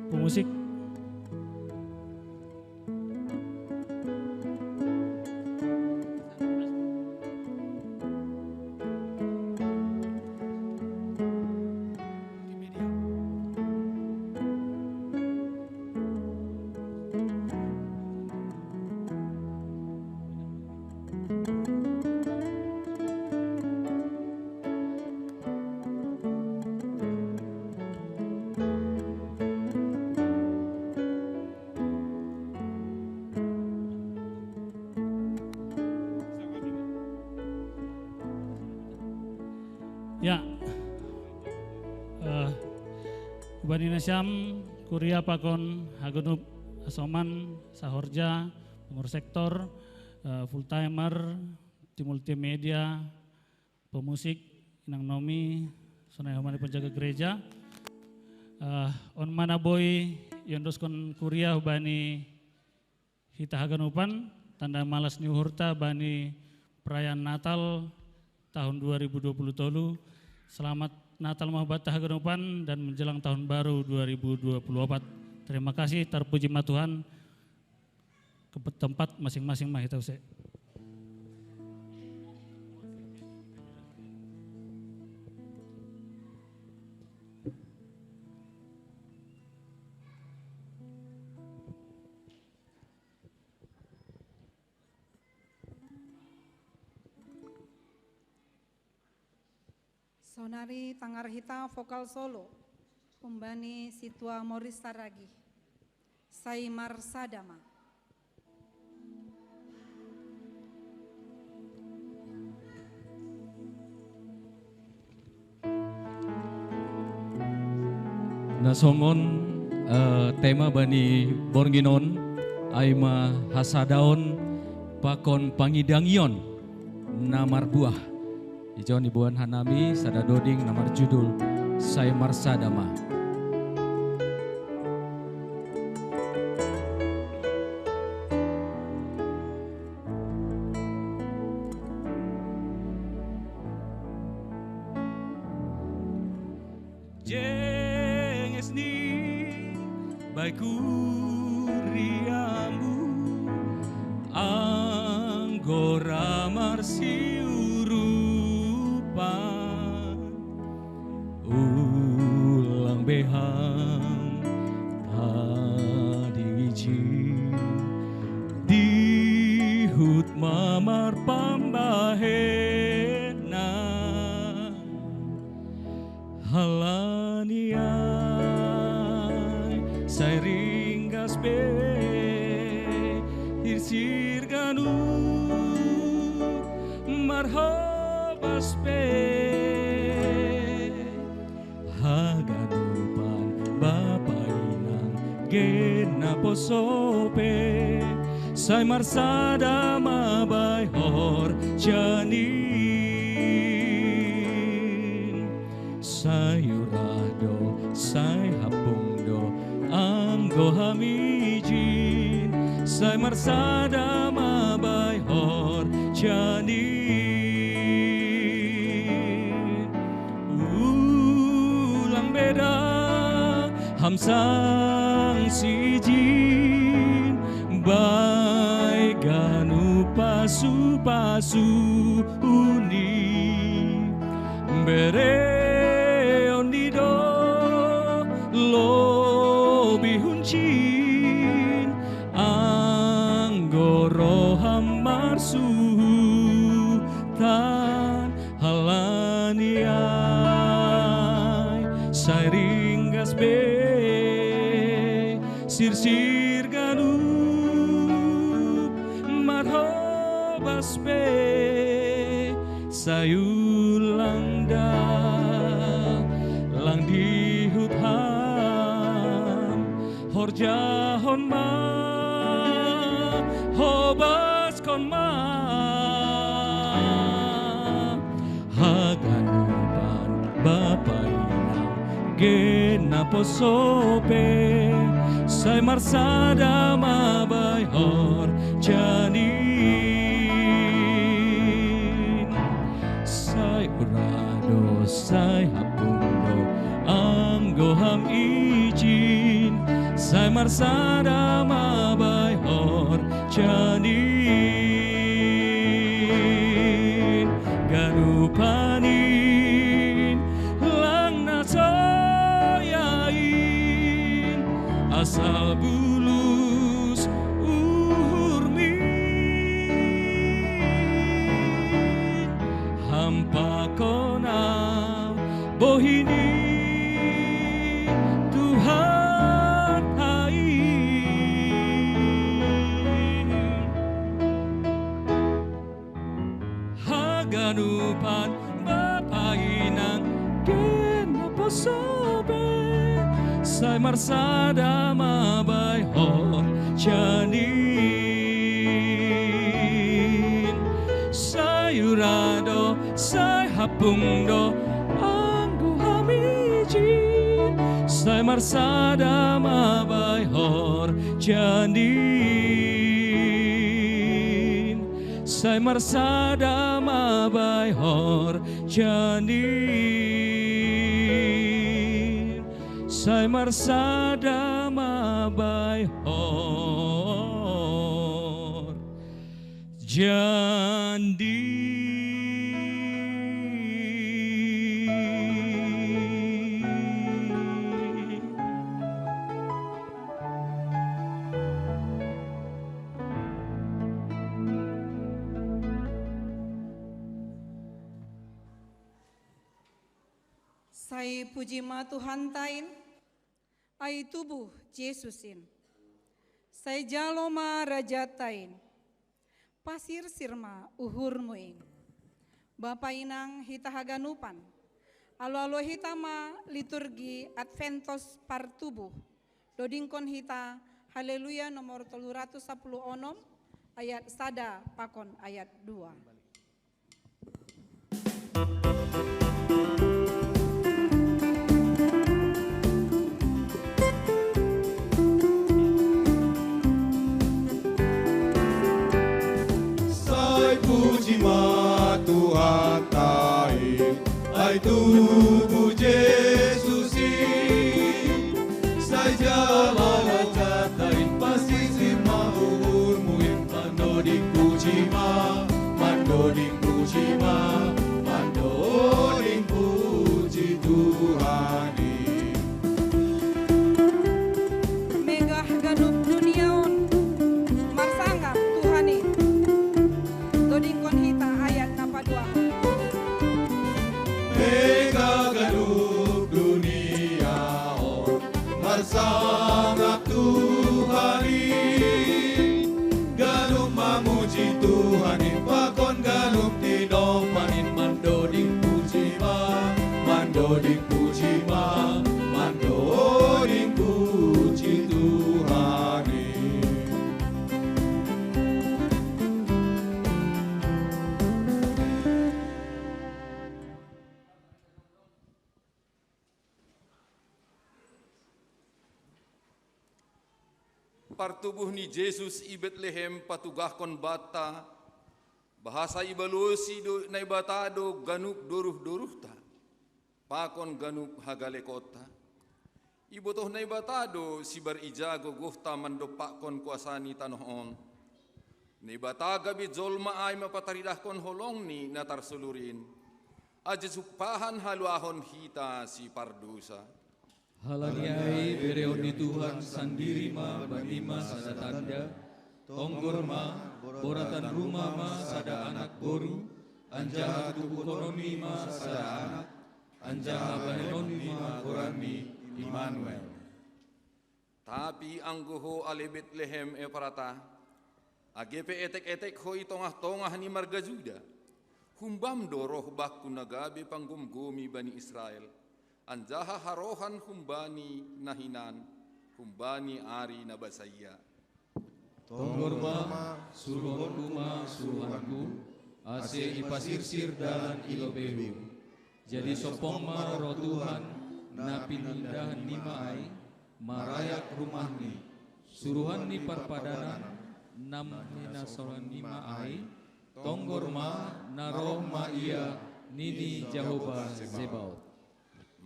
Pemusik. Ya. Eh, umbani nasiam, kuria pakon haganup asoman, sahorja, pengurus sektor, eh, full timer, tim multimedia, pemusik, inang nomi, sonai umbani penjaga gereja. Eh, on mana boi, iondoskon kuria umbani hita haganupan, tanda malas ni uhurta bani perayaan Natal tahun dua ribu dua puluh tolu. Selamat Natal ma banta haganupan dan menjelang tahun baru dua ribu dua puluh empat. Terima kasih, terpuji ma Tuhan. Ke tempat masing-masing ma hita use. Sonari tangar hita vokal solo, umbani Situa Moris Saragih, sai marsada ma. Na songon, eh, tema bani borngin on, Ai ma hasadaon pakon pangidangion na marbuah. Ijon iboan hanami sada doding na marjudul Sai Marsada Ma. Jenges ni bai kuriamu, anggo ra marsiurupan, ulang be ham tadingis, dihut ma marpambahenan. Halani ai sai ringgas be sirsir ganup marhobas be, haganupan bapa inang genap poso pe, sai marsada ma bai horjanin. Sai urah do, sai hapung do, anggo ham ijin, sai marsada ma bai horjanin. Ulang be da ham sangsi ijin, bai ganup pasu-pasu uni. Bereon ni do lobih uncin, anggo ro ham marsuhutan. Halani ai sai ringgas be sirsir ganup marhobas be, sai ulang da, lang dihut ham horjahon ma, hobaskon ma. Haganupan bapa inang genap poso pe, sai marsada ma bai horjanin. Sai urah do, sai hapung do, anggo ham ijin, sai marsada ma bai horjanin. Ganupan in lang na soya in, asal bulus uhurmin, ham pakon au bohi ni Tuhan ai. Haganupan bapa inang genap poso pe, sai marsada ma bai horjanin. Sai urah do, sai hapung do, anggo ham ijin, sai marsada ma bai horjanin. Sai marsada ma bai horjanin, sai marsada ma bai horjanin. Sai puji ma Tuhanta in, ai tubuh Jesus in. Sai jalo ma Rajanta in, pasirsir ma uhurmu in. Bapa inang hita haganupan, alo-alo hita ma liturgi Adventos partubuh, dodingkon hita Haleluya nomor tolu ratus sapuluh onom, ayat sada pakon ayat dua. Sai puji ma Tuhan tai, ai tubu Jesus i. Sai jala raja tai, pasi si ma uhur muin, mandoding puji ma, mandoding puji ma, mandoding puji Tuhan i. Megah ganup dunia on marsangap Tuhan i. Dodingkon hita ayat na paduahon. Megah ganup dunia on marsangap Tuhan i. Ganup mamuji Tuhan i, pakon ganup tinompanin, mandoding puji ma, mandoding puji ma, mandoding puji Tuhan i. Partubuh ni Jesus i Betlehem patugahkon banta, bahasa ibalosi do Naibata do ganup doruh-doruhta, pakon ganup hagalekonta. Ibotoh Naibata do sibar ija gogohta mandompakkon kuasa ni tanoh on. Naibata gabe jolma ai ma pataridahkon holongni na tarsolurin, ase jumpahan haluahon hita sipardosa. Halani ai bereon ni Tuhan sandiri ma banima sada tanda, tonggor ma, boratan ruma ma sada anak boru, anjaha tubuhkononni ma sada anak, anjaha bahenonni ma goranni Immanuel. Tapi anggo ho ale Betlehem Efrata, age pe etek-etek ho i tongah-tongah ni marga Juda, humbam do roh bakku na gabe panggomgomi bani Israel, anjaha harohan humbani na hinan, humbani ari na basaia. Tonggor ma, suruhonku ma suruhanku, ase ipasirsir dalan i lobeihu. Jadi sompong ma roh Tuhan, na pinindahan nima ai, marayak rumahni, suruhan ni parpadanan, na hinasoran nima ai, tonggor ma, na roh ma ia, nini Jahowa Zebaot.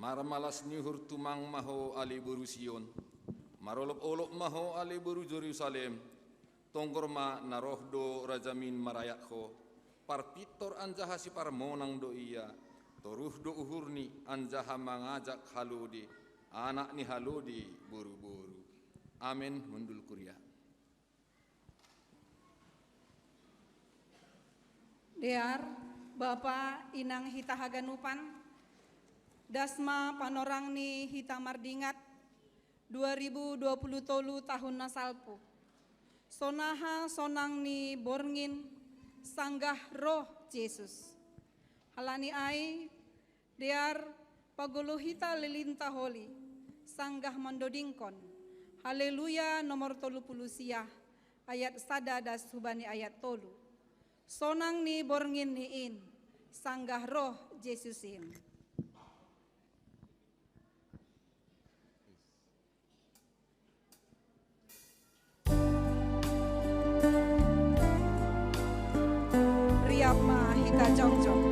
Marmalas ni uhur tumang ma ho ale boru Sion, marolop-olop ma ho ale boru Jerusalem, tonggor ma na roh do rajamin marayak ho, parpintor anjaha siparmonang do ia, toruh do uhurni anjaha mangajak halode, anak ni halode boru-boru. Amen, hundul kuria. Dear, Bapa, Inang hita haganupan, das ma panorang ni hita mardingat dua ribu dua puluh tolu tahun na salpu. Sonaha sonang ni borngin sanggah roh Jesus. Halani ai, dear, pagolo hita lilinta holi, sanggah mandodingkon Haleluya nomor tolu puluh sia, ayat sada das hubani ayat tolu. Sonang ni borngin ni in, sanggah roh Jesus in. Riap ma hita jongjong.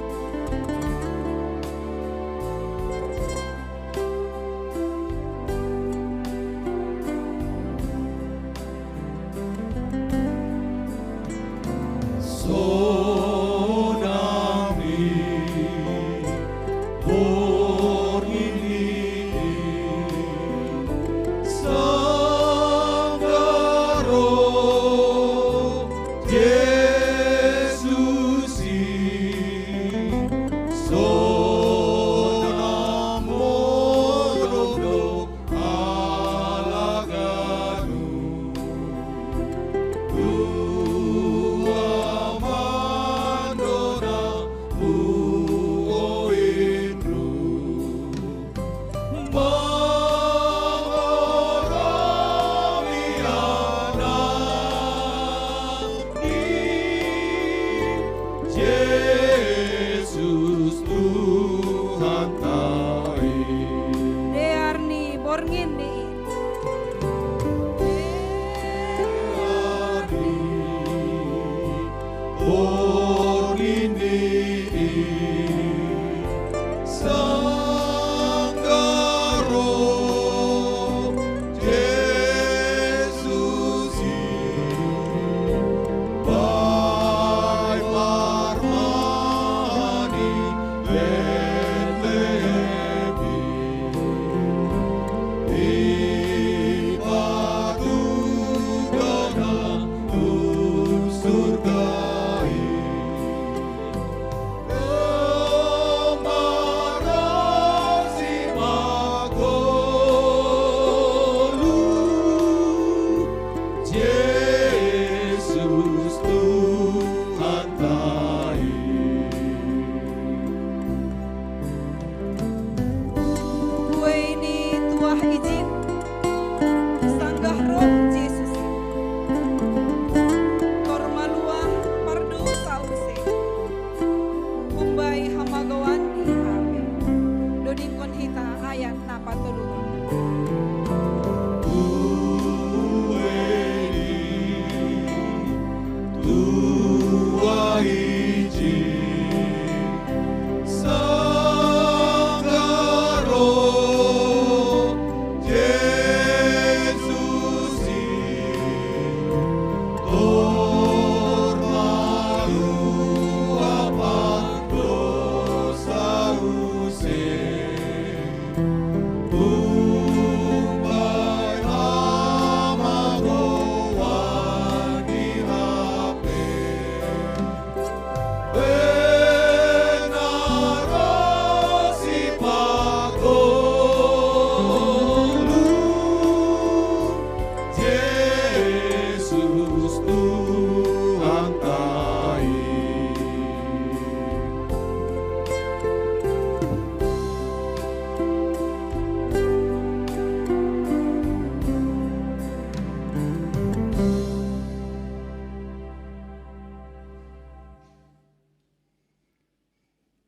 Tuhan tai.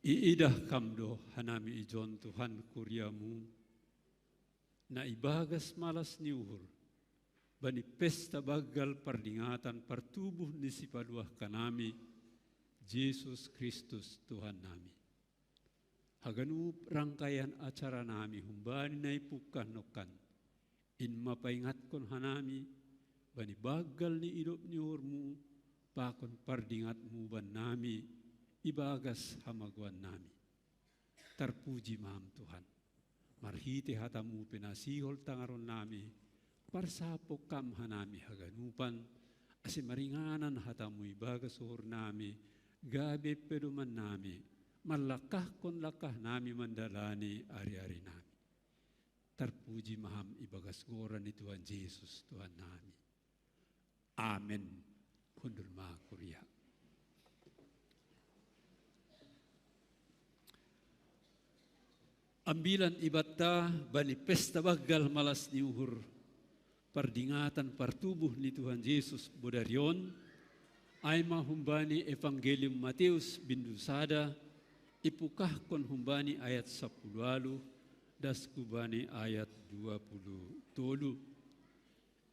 Iidah kam do hanami ijon Tuhan kuriamu, na ibagas malas ni uhur, bani pesta banggal pardingatan partubuh ni sipaluah kanami, Jesus Kristus Tuhan nami. Haganup rangkaian acara nami humbani na ipungkah nongkan, in ma paingatkon hanami, bani banggal ni idop ni uhurmu, pakon pardingatmu bannami, ibagas hamagoan nami. Tarpuji ma Ham Tuhan. Marhite hatamu pe na sihol tangaron nami, parsapok kam hanami haganupan, ase maringanan hatamu ibagas uhur nami, gabe pedoman nami, manlangkahkon langkah nami mandalani ari-ari nami. Tarpuji ma Ham ibagas goran ni Tuhan Jesus, Tuhan nami. Amen. Hundul ma kuria. Ambilan ibanta bani pesta banggal malas ni uhur, pardingatan partubuh ni Tuhan Jesus bodari on, ai ma humbani Evangelium Mateus bindu sada, ipungkahkon humbani ayat sapuluh ualu, das hubani ayat dua puluh tolu.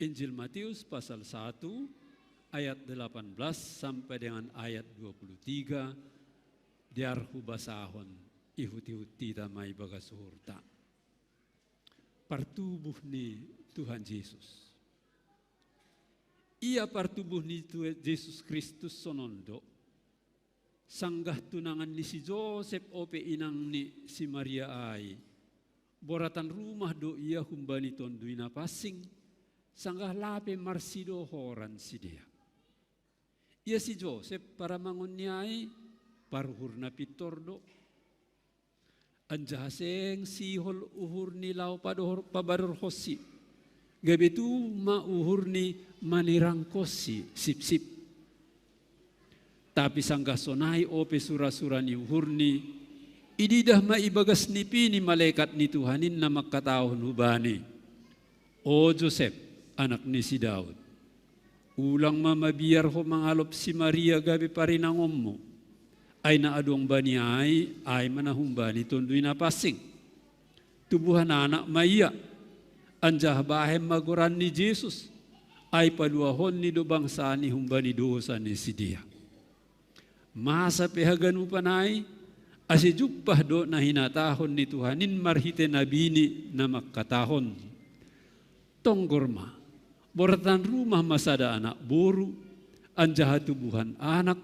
Injil Mateus pasal satu ayat delapan belas sampai dengan ayat dua puluh tiga, dear hubasahon, ihut-ihut hita ma ibagas uhurta. Partubuh ni Tuhan Jesus. Ia partubuh ni Tuhan Jesus Kristus sonon do. Sanggah tunangan ni si Josep ope inang ni si Maria ai, boratan rumah do ia humbani Tonduy Napansing, sanggah lape marsidohoran sidea. Ia si Josep paramangon ni ai, paruhur na pintor do. Anjaha seng sihol uhurni laho padohor-, pabarorhonsi. Gabe tung ma uhurni manirangkonsi sipsip. Tapi sanggah sonai ope sura-sura ni uhurni, ididah ma ibagas nipi ni malekat ni Tuhan in na mangkatahon hubani: O Josep, anak ni si Daud, ulang ma mabiar ho mangalop si Maria gabe parinangonmu, ai na adong bani ai, ai ma na humbani Tonduy Napansing. Tubuhan anak ma ia, anjaha bahen ma goran ni Jesus, ai paluahonni do bangsani humbani dosa ni sidea. Masa pe haganupan ai, ase jumpah do na hinatahon ni Tuhan in marhite nabini na mangkatahon: Tonggor ma, boratan rumah ma sada anak boru, anjaha tubuhan anak,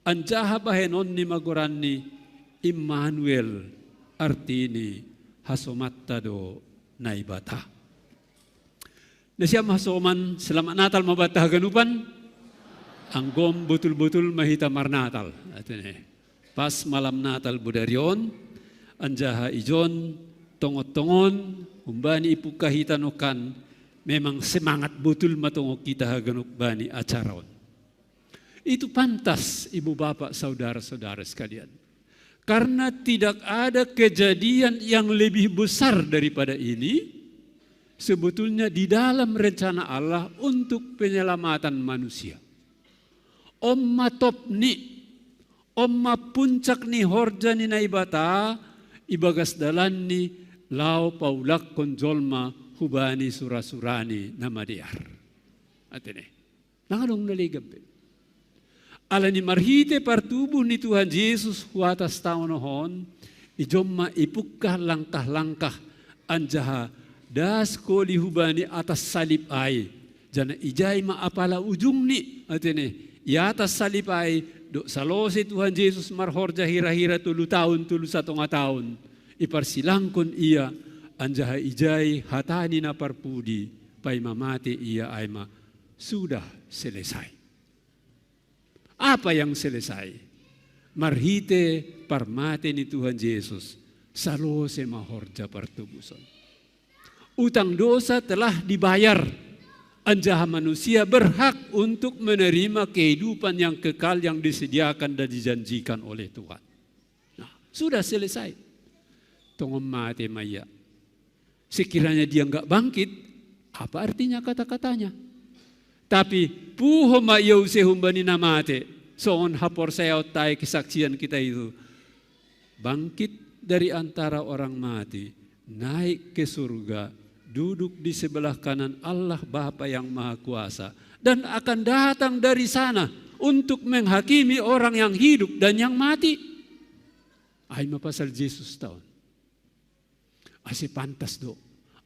anjaha bahenonni ma goranni Immanuel, artini: Hasomanta do Naibata. Nasiam hasoman, selamat Natal ma banta haganupan. Anggom botul-botul ma hita marnatal, atene. Pas malam Natal bodari on, anjaha ijon tongon-tongon, humbani ipungkah hita nongkan, memang semangat botul ma tongon hita haganup bani acara on. Itu pantas, ibu bapak, saudara-saudara sekalian. Karena tidak ada kejadian yang lebih besar daripada ini, sebetulnya di dalam rencana Allah untuk penyelamatan manusia. On ma top ni, on ma puncak ni horja ni Naibata, ibagas dalanni laho paulakkon jolma hubani sura-surani na madear. Atene. Lang adong na legan be. Alani marhite partubuh ni Tuhan Jesus hu atas tanoh on, ijon ma ipungkah langkah-langkah anjaha das koli hubani atas salib ai, janah ijai ma apala ujungni, atene, i atas salib ai, dob salose Tuhan Jesus marhorja hira-hira tolu taon, tolu satonga taon, iparsilangkon ia, anjaha ijai hata ni na parpudi, paima mate ia ai ma sudah selesai. Apa yang selesai? Marhite parmate ni Tuhan Jesus, salose ma horja partobuson. Utang dosa telah dibayar. Anjaha manusia berhak untuk menerima kehidupan yang kekal yang disediakan dan dijanjikan oleh Tuhan. Nah, sudah selesai. Tongon mate ma ia. Sekiranya dia nggak bangkit, apa artinya kata-katanya? Tapi puho ma ia use humbani na mate, songon haporseaonta i kesaksian kita itu. Bangkit dari antara orang mati, naik ke surga, duduk di sebelah kanan Allah Bapa yang Maha Kuasa, dan akan datang dari sana untuk menghakimi orang yang hidup dan yang mati. Ai ma pasal Jesus taon. Ase pantas do.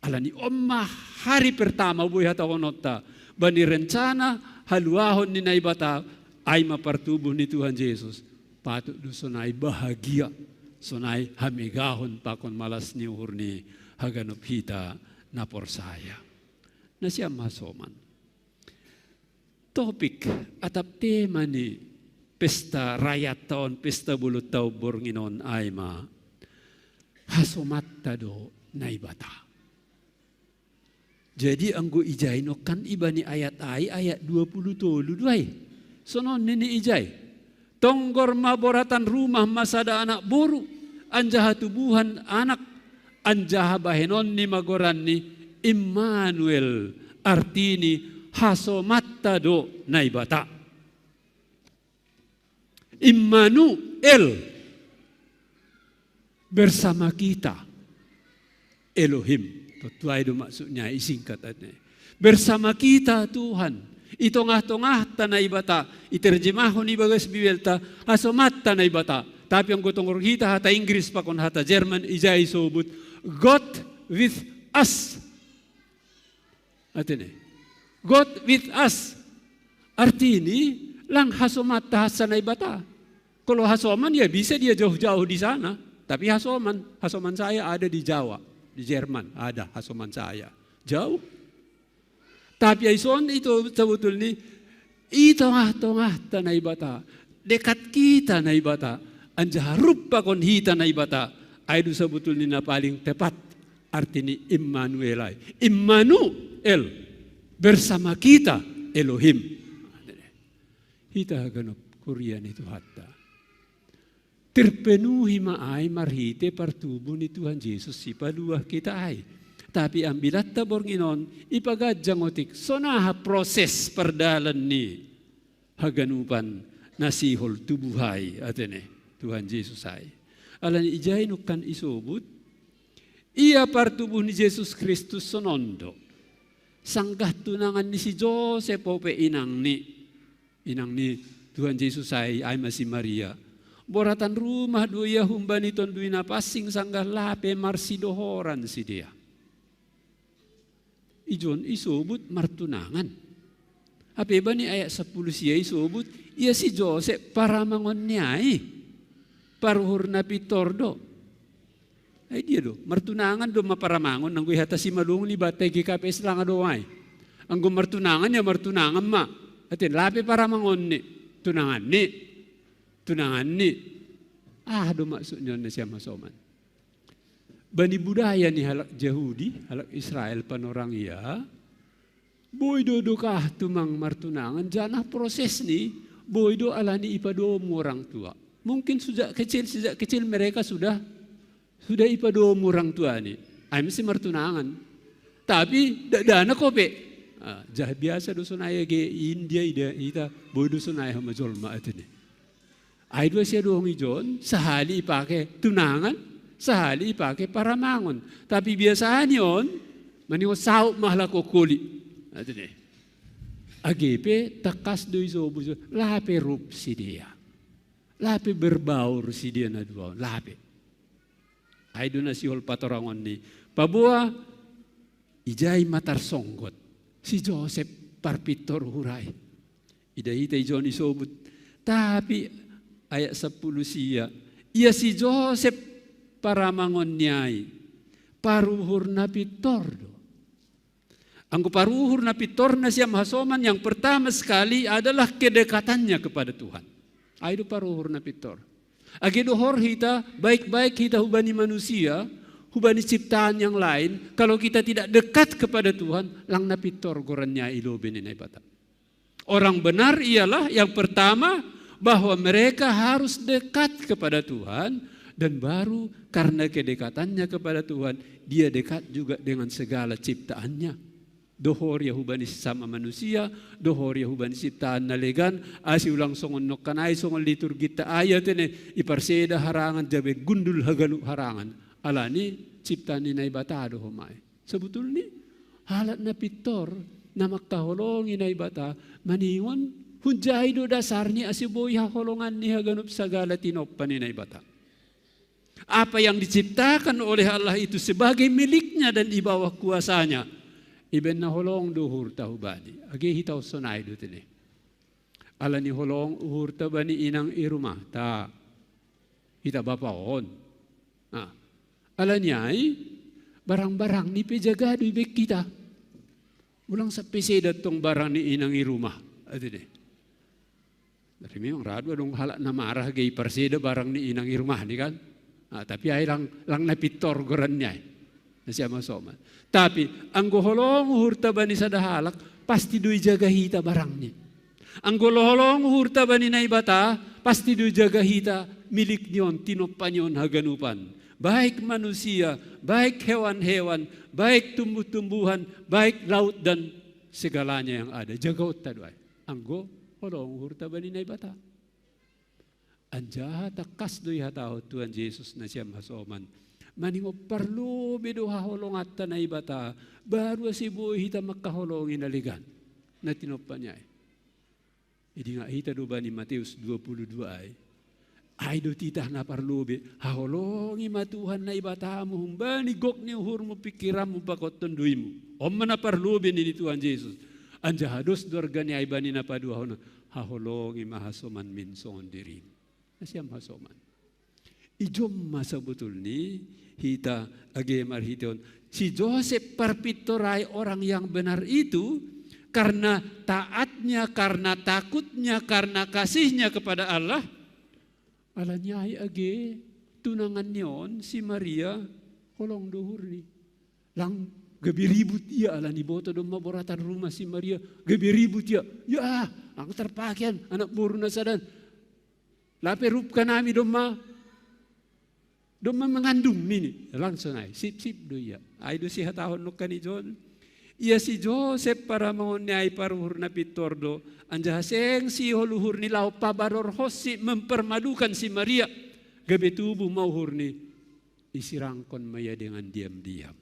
Alani on ma hari pertama boi hatahononta. Bani rencana haluahon ni Naibata, ai ma partubuh ni Tuhan Jesus. Patut do sonai bahagia, sonai hamegahon pakon malas ni uhur ni haganup hita na porsaya. Nasiam hasoman. Topik atap tema ni pesta rayat taon, pesta bolon taon borngin on ai ma hasomanta do Naibata. Jadi anggo ijai nongkan ibani ayat ai, ayat dua puluh tolu do ai. Sonon nini ijai. Tonggor ma boratan rumah ma sada anak boru, anjaha tubuhan anak, anjaha bahenon ni ma goranni Immanuel, artini hasomanta do Naibata. Immanuel, bersama kita, Elohim. Tontu ai do maksudnya, isingkat aja. Bersama kita Tuhan, i tongah-tongahta Naibata, iterjemahon i bagas Bibelta, hasomanta Naibata. Tapi anggo tonggor hita hata Inggris pakon hata Jerman, ijai sobut God with us. Artini, God with us. Artini, lang hasomanta hansa Naibata. Kalau hasoman ya bisa dia jauh-jauh di sana. Tapi hasoman, hasoman saya ada di Jawa, di Jerman ada hasoman saya. Jauh. Tapi ai songon i do sebetulni, i tongah-tongahta Naibata, dekat kita Naibata, anjaha rup pakon hita Naibata, ai do sebetulni na paling tepat artini Immanuel ai. Immanuel, bersama kita Elohim. Hita haganup kuria ni Tuhanta. Terpenuhi ma ai marhite partubuh ni Tuhan Jesus Sipaluah kita ai. Tapi ambilatta borngin on, ipaganjang otik, sonaha proses pardalan ni haganupan na sihol tubuhai, artini, Tuhan Jesus ai. Alani ijai nongkan isobut, ia partubuh ni Jesus Kristus sonon do. Sanggah tunangan ni si Josep ope inangni. Inang ni Tuhan Jesus ai, ai ma si Maria. Boratan rumah do ia humbani Tonduy Napansing sanggah lape marsidohoran sidea. Ijon isobut martunangan. Hape bani ayat sampulu sia isobut, ia si Josep paramangon ni ai. Paruhur na pintor do. Ai dia do, martunangan do ma paramangon, anggo ihata Simalungun, ibanta G K P S langa do ai. Anggo martunangan ya martunangan ma. Artini lape paramangonni, tunanganni, tunanganni. Aha do maksudna on nasiam hasoman? Bani budaya ni halak Jahudi, halak Israel panorang ia, boi do dokah tumang martunangan, janah prosesni boi do alani ipadomu orang tua. Mungkin sejak kecil, sejak kecil mereka sudah, sudah ipadomu orang tuani. Ai mesti martunangan. Tapi dakdanak ope. Ah, jah biasa do sonai age India ida, ita boi do sonai homa jolma, artini. Ai do asi adong ijon, sahali ipake tunangan, sahali ipake paramangon. Tapi biasani on, maningon saut ma halak okkoli. Artini. Age pe tangkas do isobut, lape rup sidea. Lape berbaur sidea na dua on, lape. Ai do na sihol patorangonni. Paboa ijai ma tarsonggot si Josep parpintor uhur ai. Ida hita ijon isobut. Tapi ayat sampulu sia, ia si Josep paramangon ni ai, paruhur na pintor do. Anggo paruhur na pintor nasiam hasoman, yang pertama sekali adalah kedekatannya kepada Tuhan. Ai do paruhur na pintor. Age dohor hita, baik-baik hita hubani manusia, hubani ciptaan yang lain, kalau kita tidak dekat kepada Tuhan, lang napintor gorannya i lobi ni Naibata. Orang benar ialah yang pertama, bahwa mereka harus dekat kepada Tuhan, dan baru karena kedekatannya kepada Tuhan, dia dekat juga dengan segala ciptaannya. Dohor ia hubani sesama manusia, dohor ia hubani ciptaan na legan, asi ulang songon nongkanai songon liturgita ai atene, iparseda harangan jabe gundul haganup harangan. Alani ciptaan ni Naibata do homai. Sebetulni, halak na pintor, na mangkaholongi Naibata, maningon, hunjai do dasarni ase boi haholongan ni haganup sagala tinompa ni Naibata. Apa yang diciptakan oleh Allah itu sebagai miliknya dan di bawah kuasanya. Ibaen na holong do uhurta hubani. Age hita on sonai do tene. Alani holong uhurta bani inang i rumah. Ta. Hita bapa on. Nah. Alani ai, barang-barang ni pe jaga do ibaen hita. Ulang sapeseda tong barang ni inang i rumah. Ate deh. Tapi memang radu adong halak na marah age iparseda barang ni inang i rumah ni kan. Nah, tapi ai lang, lang napintor gorannya ai. Na sian hasoman. Tapi anggo holong uhurta bani sada halak, pasti do ijaga hita barangni. Anggo holong uhurta bani Naibata, pasti do ijaga hita milikni on, tinompa ni on haganupan. Baik manusia, baik hewan-hewan, baik tumbuh-tumbuhan, baik laut dan segalanya yang ada. Jagaonta do ai. Anggo holong uhurta bani Naibata. Anjaha tangkas do ihatahon Tuhan Jesus na sian hasoman. Maningon parlobi do haholonganta Naibata, baru ase boi hita mangkaholongi na legan. Na tinompa ni ai. Idingat hita do bani Mateus dua puluh dua ai. Ai do titah na parlobi, haholongi ma Tuhan Naibatamu, humbani gok ni uhurmu, pingkiranmu, pakon tonduimu. On ma na parlobi nini Tuhan Jesus. Anjaha dos do arga ni ai bani na paduahon, haholongi ma hasomanmi songon dirimu. Na sian hasoman. Ijom ma sabotulni hita age marhiteon. Si Josep parpintor ai orang yang benar itu, karena taatnya, karena takutnya, karena kasihnya kepada Allah, alani ai age tunanganni on si Maria holong do uhurni. Lang gabe ribut ia alani boto domma boratan rumah si Maria, gabe ribut ia. Ya, lang tarpakean anak boru na sadan. Lape rupkan ami domma, domma mangandung nini. Langsung ai, sip-sip do ia. Ai do sihatahon nongkan i John. Ia si Josep paramangon ni ai paruhur na pintor do, anjaha seng sihol uhurni laho pabarorhonsi mempermadukan si Maria. Gabe tubu ma uhurni, isirangkon ma ia dengan diam-diam.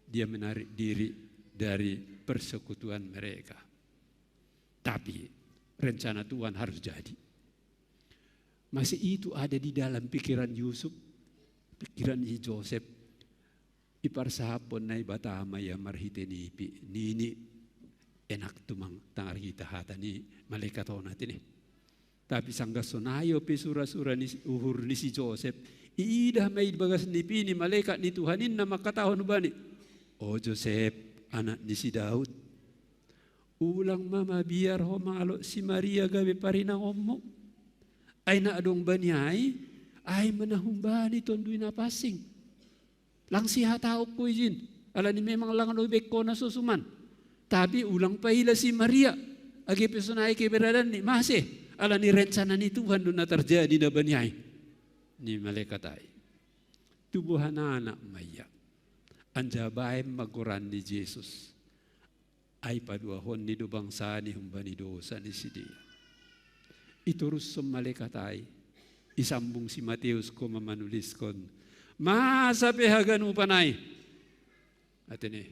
Dia menarik diri dari persekutuan mereka. Tapi rencana Tuhan harus jadi. Masih itu ada di dalam pikiran Yusuf, pikiran si Josep. Iparsahaphon Naibata ma ia marhite ni ipi, nini, enak tumang tangar hita hata ni malekat on ate ne. Tapi sanggah sonai pe sura-sura ni uhur ni si Josep, iidah ma i bagas ni ipi ni malekat ni Tuhan in na mangkatahon hubani, "O Josep, anak ni si Daud, ulang ma mabiar ho mangalop si Maria gabe parinangonmu. Ai na adong bani ai, ai ma na humbani Tonduy Napansing. Lang sihatahonku ijin, alani memang lang do ibaen ho na so suman. Tapi ulang paila si Maria, age pe sonai keberadaanni, mase, alani rencana ni Tuhan do na tarjadi na bani ai," nini malekat ai. Tubuhan anak ma ia. Anjaha baen ma goran ni Jesus. Ai paduahonni do bangsani humbani dosa ni sidea. Itorushon malekat ai, isambung si Mateus koma manuliskon, masa pe haganupan ai. Ate ne.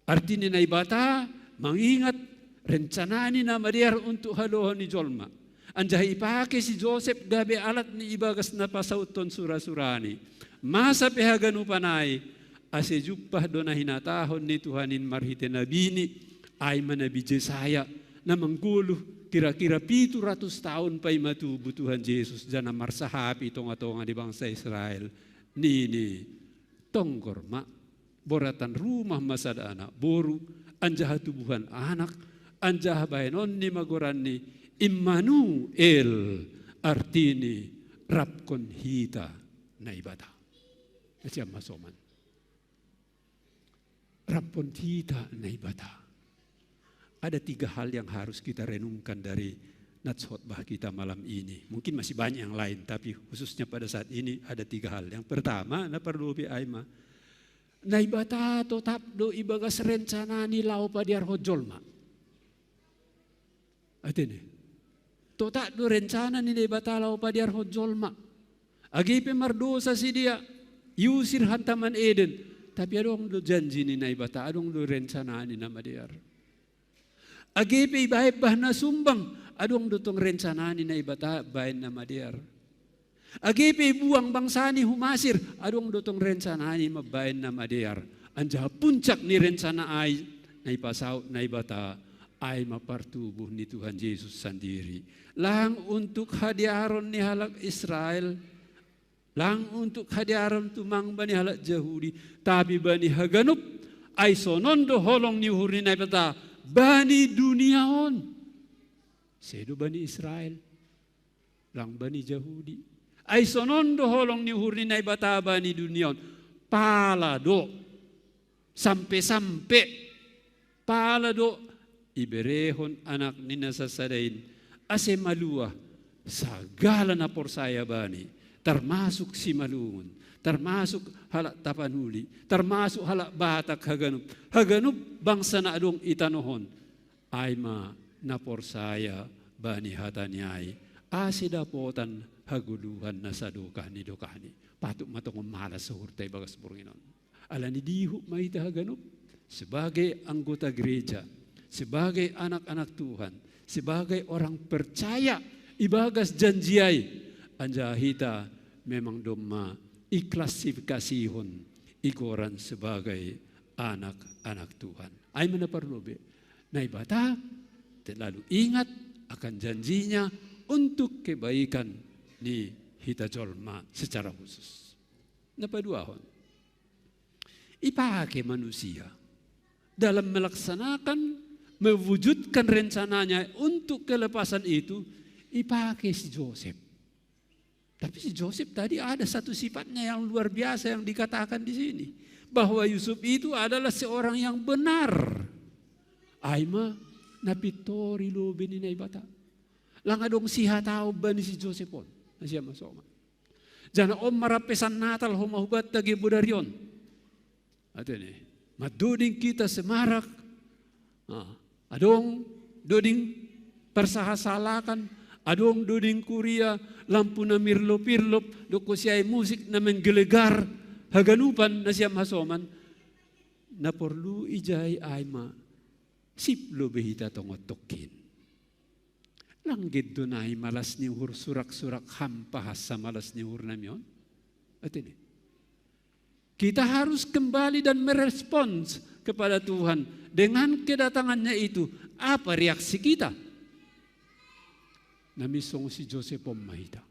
Artini Naibata mangingat rencanani na madear untuk haluahon ni jolma. Anjaha ipake si Josep gabe alat ni ibagas na pasauthon sura-surani. Masa pe haganupan ai, ase jumpah do na hinatahon ni Tuhan in marhite nabini, ai ma nabi Jesaya, na manggoluh kira-kira pitu ratus taon paima tubu Tuhan Jesus, jala marsahapi tonga-tonga ni bangsa Israel. Nini, tonggor ma, boratan rumah ma sada anak boru, anjaha tubuhan anak, anjaha baenonni ma goranni Immanuel, artini rap hita Naibata. Sian hasoman. Rampon hita Naibata. Ada tiga hal yang harus kita renungkan dari nats khotbah kita malam ini. Mungkin masih banyak yang lain, tapi khususnya pada saat ini ada tiga hal. Yang pertama, na parlobei ai ma, Naibata totap do ibagas rencana ni laho padiarhon jolma. Atene. Totap do rencana ni Naibata laho padiarhon jolma. Age pe mardosa sidea, iusir han taman Eden. Tapi adong do janji ni Naibata, adong do rencana ni na madear. Age pe ibaen bah na sumbang, adong do tong rencana ni Naibata baen na madear. Age pe ibuang bangsa ni hu Masir, adong do tong rencana ni mambaen na madear. Anjaha puncak ni rencana ai, na ipasaut Naibata, ai ma partubuh ni Tuhan Jesus sandiri. Lang untuk hadearon ni halak Israel, lang untuk hadearon tumang bani halak Jahudi, tapi bani haganup, ai sonon do holong ni uhur ni Naibata bani dunia on. Sedo bani Israel, lang bani Jahudi. Ai sonon do holong ni uhur ni Naibata bani dunia on. Pala do, sampe-sampe, pala do iberehon Anak ni na sasada in, ase maluah sagala na porsaya Bani, tarmasuk Simalungun, tarmasuk halak Tapanuli, tarmasuk halak Batak haganup, haganup bangsa na adong i tanoh on. Ai ma na porsaya bani hata ni ai, ase dapotan hagoluhan na sadokah ni dokahni. Patut ma tong malas uhurta ibagas borngin on. Ala ni dihut ma hita haganup, sebagai anggota gereja, sebagai anak-anak Tuhan, sebagai orang percaya ibagas janji ai, anjaha hita memang domma iklasifikasihon, igoran sebagai anak-anak Tuhan. Ai ma na parlobei, Naibata terlalu ingat akan janjinya untuk kebaikan ni hita jolma secara khusus. Na paduahon, ipake manusia dalam melaksanakan, mewujudkan rencananya untuk kelepasan itu, ipake si Joseph. Tapi si Joseph tadi ada satu sifatnya yang luar biasa yang dikatakan di sini, bahwa Yusuf itu adalah seorang yang benar. Ai ma na pintor i lobei ni Naibata. Lang adong sihataon bani si Joseph on, na sian hasoman. Jana on ma rap pesan Natal homa hubanta age bodari on. Atene, mandoding hita semarak, ah, adong doding parsahasalakan, adong doding kuria, lampu na mirlop-irlop, dohot kosiai musik na menggelegar haganupan na sian hasoman. Na porlu ijai ai ma, sip lobei hita tongon tongkin. Lang geddo nai malas ni uhur surak-surak hampa hansa malas ni uhurnami on? Atene. Kita harus kembali dan merespons kepada Tuhan dengan kedatangannya itu. Apa reaksi kita? Na minsong si Joseph on ma hita.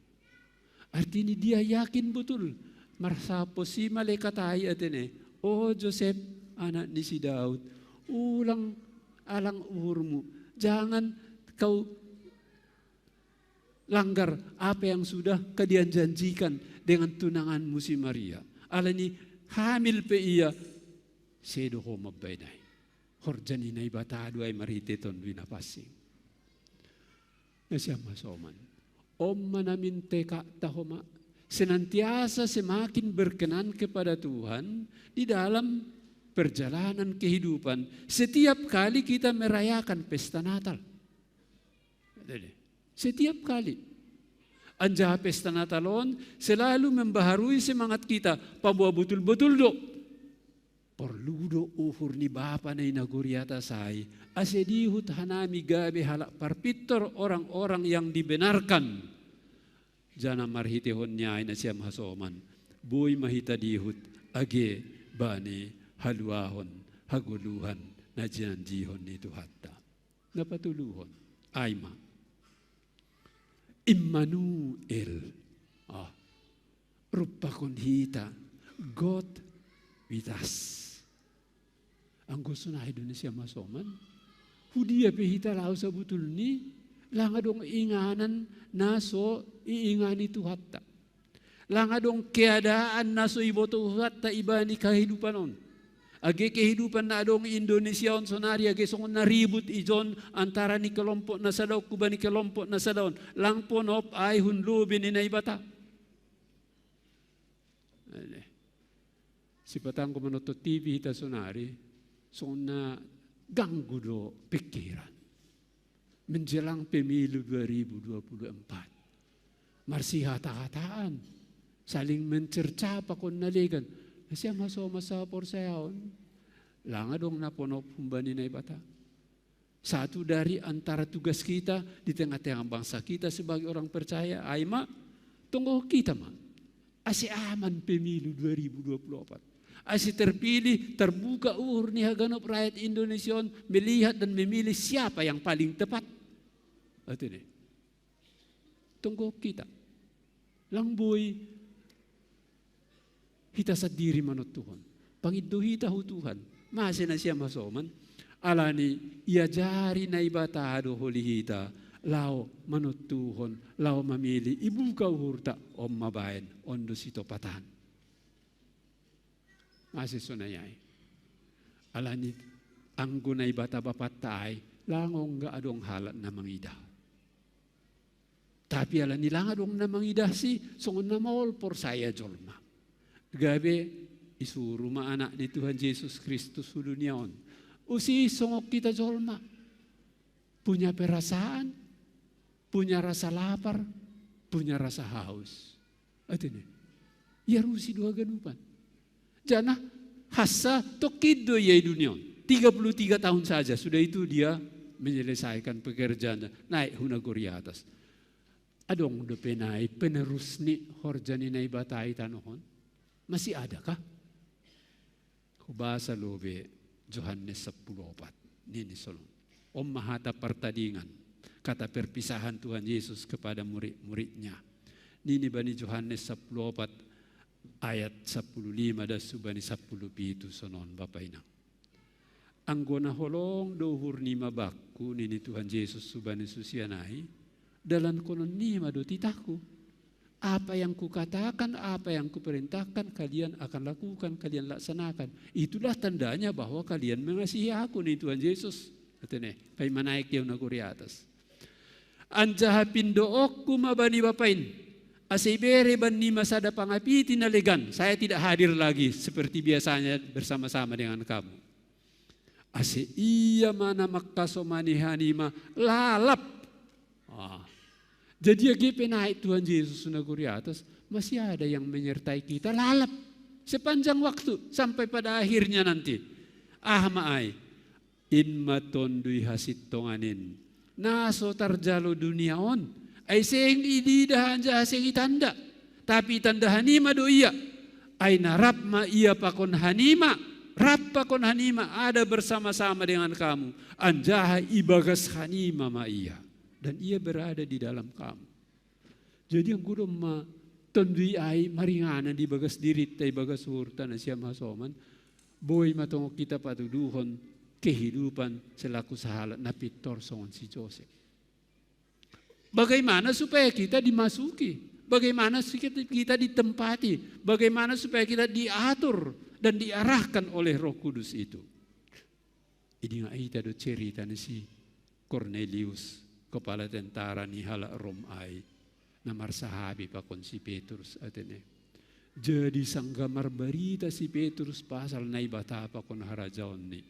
Artini dia yakin betul. Marsaposi malekat ai atene, "O Joseph, anak ni si Daud, ulang alang uhurmu. Jangan kau langgar apa yang sudah kalian janjikan dengan tunanganmu si Maria. Alani hamil pe ia, sedo ho mambaen ai." Horja ni Naibata do ai marhite Tonduy Napansing. Na sian hasoman. On ma na mintekakta homa, senantiasa semakin berkenan kepada Tuhan di dalam perjalanan kehidupan setiap kali kita merayakan pesta Natal. Setiap kali. Anjaha pesta Natal on selalu membaharui semangat kita, paboa botul-botul do. Porlu do uhur ni Bapa na i nagori atas ai, ase dihut hanami gabe halak parpintor, orang-orang yang dibenarkan. Jana marhitehon ni ai na sian hasoman, boi ma hita dihut age bani haluahon, hagoluhan na jinanjihon ni Tuhanta. Na patoluhon, ai ma. Immanuel. Ah, rumpakon hita, God with us. Anggo sonai do na sian hasoman, hudia pe hita laho sabotulni, lang adong inganan na so iingani Tuhanta. Lang adong keadaan na so iboto Tuhanta ibani kehidupan on. Age kehidupan na adong i Indonesia on sonari, age songon na ribut ijon antara ni kelompok na sada on hubani kelompok na sada on, lang ponop ai hun lobi ni Naibata. Sipatanggo manoto T V hita sonari, songon na ganggu do pikiran. Menjelang pemilu dua ribu dua puluh empat, marsihata-hataan, saling mencerca pakon na legan. Nasiam hasoman sahaporseaon, lang adong na ponop humbani Naibata. Satu dari antara tugas kita di tengah-tengah bangsa kita sebagai orang percaya, ai ma, tonggo kita ma, ase aman pemilu dua ribu dua puluh empat. Ase terpilih, terbuka uhur ni haganup rakyat Indonesia on melihat dan memilih siapa yang paling tepat. Itu deh. Tonggo kita. Lang boi hita sandiri manontuhon. Pangindo hita hu Tuhan. Mase nasiam hasoman. Alani iajari Naibata do holi hita. Lao manontuhon, lao mamili, ibuka uhurta, on mabaen, on do sitopatan. Mase sonai ai. Alani anggo Naibata Bapanta ai, lang ongga adong halak na mangidah. Tapi alani lang adong na mangidah si, songon na maol porsaya jolma. Gabe isuru ma anak ni Tuhan Yesus Kristus hu dunia on. Usi songon kita jolma. Punya perasaan, punya rasa lapar, punya rasa haus. Atene. Ia rusi dua ganupan. Janah hassa tokkin do ia i dunia on. Tiga puluh tiga tahun saja, sudah itu dia menyelesaikan pekerjaannya. Naik hu nagori atas. Adong dope nai penerus ni horja ni Naibata i tanoh on? Masih adakah? Hubasa lobe Johannes sepuluh opat. Nini sonon. On ma hata partadingan, kata perpisahan Tuhan Yesus kepada murid-muridnya. Nini bani Johannes sepuluh opat ayat sepuluh lima das hubani sepuluh pitu sonon, Bapa Inang. Anggo na holong do uhur nima bakku, nini Tuhan Yesus hubani susian ai, dalankonon nima do titahku. Apa yang kukatakan, apa yang kuperintahkan, kalian akan lakukan, kalian laksanakan. Itulah tandanya bahwa kalian mengasihi aku, nini Tuhan Yesus. Atene, paima naik ia hu nagori atas. Anjaha pindoonku ma bani Bapa in, ase ibere bannima sada pangapiti na legan, saya tidak hadir lagi seperti biasanya bersama-sama dengan kamu. Ase ia ma na mangkasomani hanima lalap. Ah. Jadi age pe naik Tuhan Yesus hu nagori atas, masih ada yang menyertai kita lalap sepanjang waktu sampai pada akhirnya nanti. Aha ma ai? In ma tonduy hasintongan in na so tarjalo dunia on, ai seng ididah anjaha seng itanda. Tapi itanda hanima do ia. Ai na rap ma ia pakon hanima, rap pakon hanima, ada bersama-sama dengan kamu. Anjaha ibagas hanima ma ia. Dan ia berada di dalam kamu. Jadi anggo domma tonduy ai maringanan di bagas dirinta, i bagas uhurta, nasiam hasoman, boi ma tongon kita patuduhon kehidupan selaku sahalak na pintor songon si Josep. Bagaimana supaya kita dimasuki? Bagaimana supaya kita ditempati? Bagaimana supaya kita diatur dan diarahkan oleh Roh Kudus itu? Idingat hita do cerita ni si Kornelius, kepala tentara ni halak Rom ai, na marsahabi pakon si Petrus, atene. Jadi sanggah marbarita si Petrus pasal Naibata pakon harajaon ni,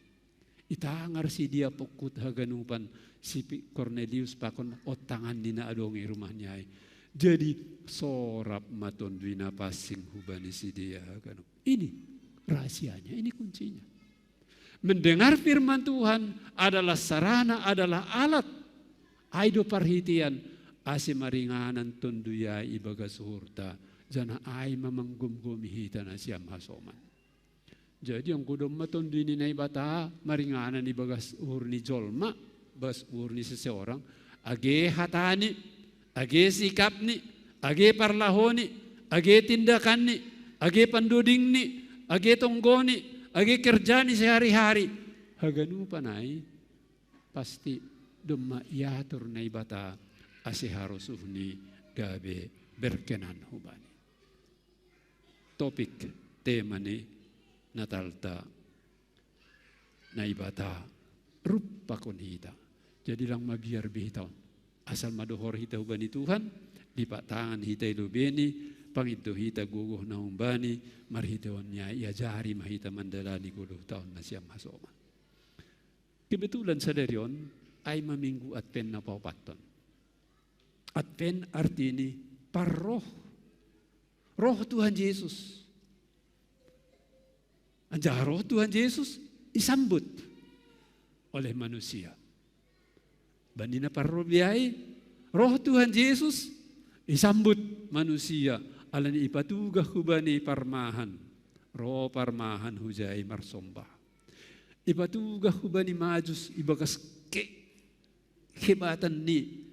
itangar si dia pongkut haganupan si Pe-, Kornelius pakon ontangan ni na adong i rumah ni ai. Jadi sorap ma tonduy na pansing hubani si dia haganup. Ini rahasianya, ini kuncinya. Mendengar firman Tuhan adalah sarana, adalah alat. Ai do parhitean ase maringanan tonduy ai i bagas uhurta, janah ai ma manggomgomi hita nasiam hasoman. Jadi anggo domma tonduy ni Naibata maringanan i bagas uhur ni jolma, bagas uhur ni seseorang, age hatani, age sikapni, age parlahoni, age tindakanni, age pandodingni, age tonggoni, age kerjani sehari-hari, haganupan ai pasti domma iatur Naibata ase harosuhni gabe berkenan hubani. Topik tema ni Natalta Naibata ruppakon hita. Jadi lang mabiar be hita on. Asal madohor hita hubani Tuhan, lipat tangan hita i lobeni, pangindo hita gogoh na humbani, marhitehon ni ai iajari ma hita mandalani goluhta on, nasiam hasoman. Kebetulan sadari on, ai ma minggu Advent na paopathon. Advent artini parroh. Roh Tuhan Yesus. Anjaha roh Tuhan Yesus isambut oleh manusia. Bani na parlobei, roh Tuhan Yesus isambut manusia, alani ipatugah hubani parmahan, roh parmahan hujai marsombah. Ipatugah hubani Majus ibagas ke hebatan ni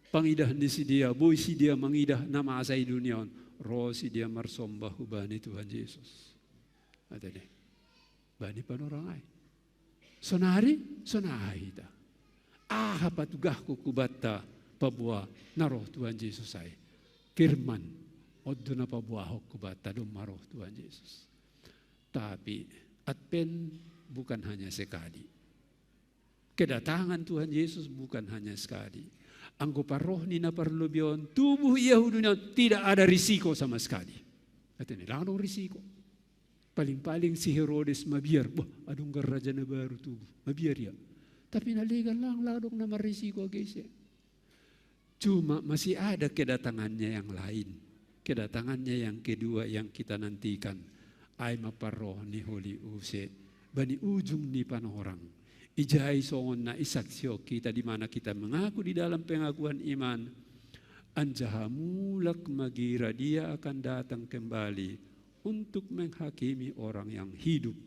pangidah ni sidea, boi sidea mangidah na masa i dunia on, roh sidea marsombah hubani Tuhan Yesus. Atene, bani panorang ai. Sonari, sonaha hita. Aha patugahku hubanta paboa na roh Tuhan Yesus ai. Firman, ondo na paboahon hubanta domma roh Tuhan Yesus. Tapi Advent bukan hanya sekali. Kedatangan Tuhan Yesus bukan hanya sekali. Anggo parroh ni na parlobei on tubuh ia hu dunia on, tidak ada risiko sama sekali. Artini, lang adong risiko. Paling-paling si Herodes mabiar, bah, adong raja na baru tubuh. Mabiar ia. Tapi na legan lang, lang adong na marrisiko age ise. Cuma masih ada kedatangannya yang lain. Kedatangannya yang kedua yang kita nantikan. Ai ma parroh ni holi use bani ujung ni panorang. Ijai songon na isaksihon hita di mana kita mengaku di dalam pengakuan iman. Anjaha mulak magira dia akan datang kembali untuk menghakimi orang yang hidup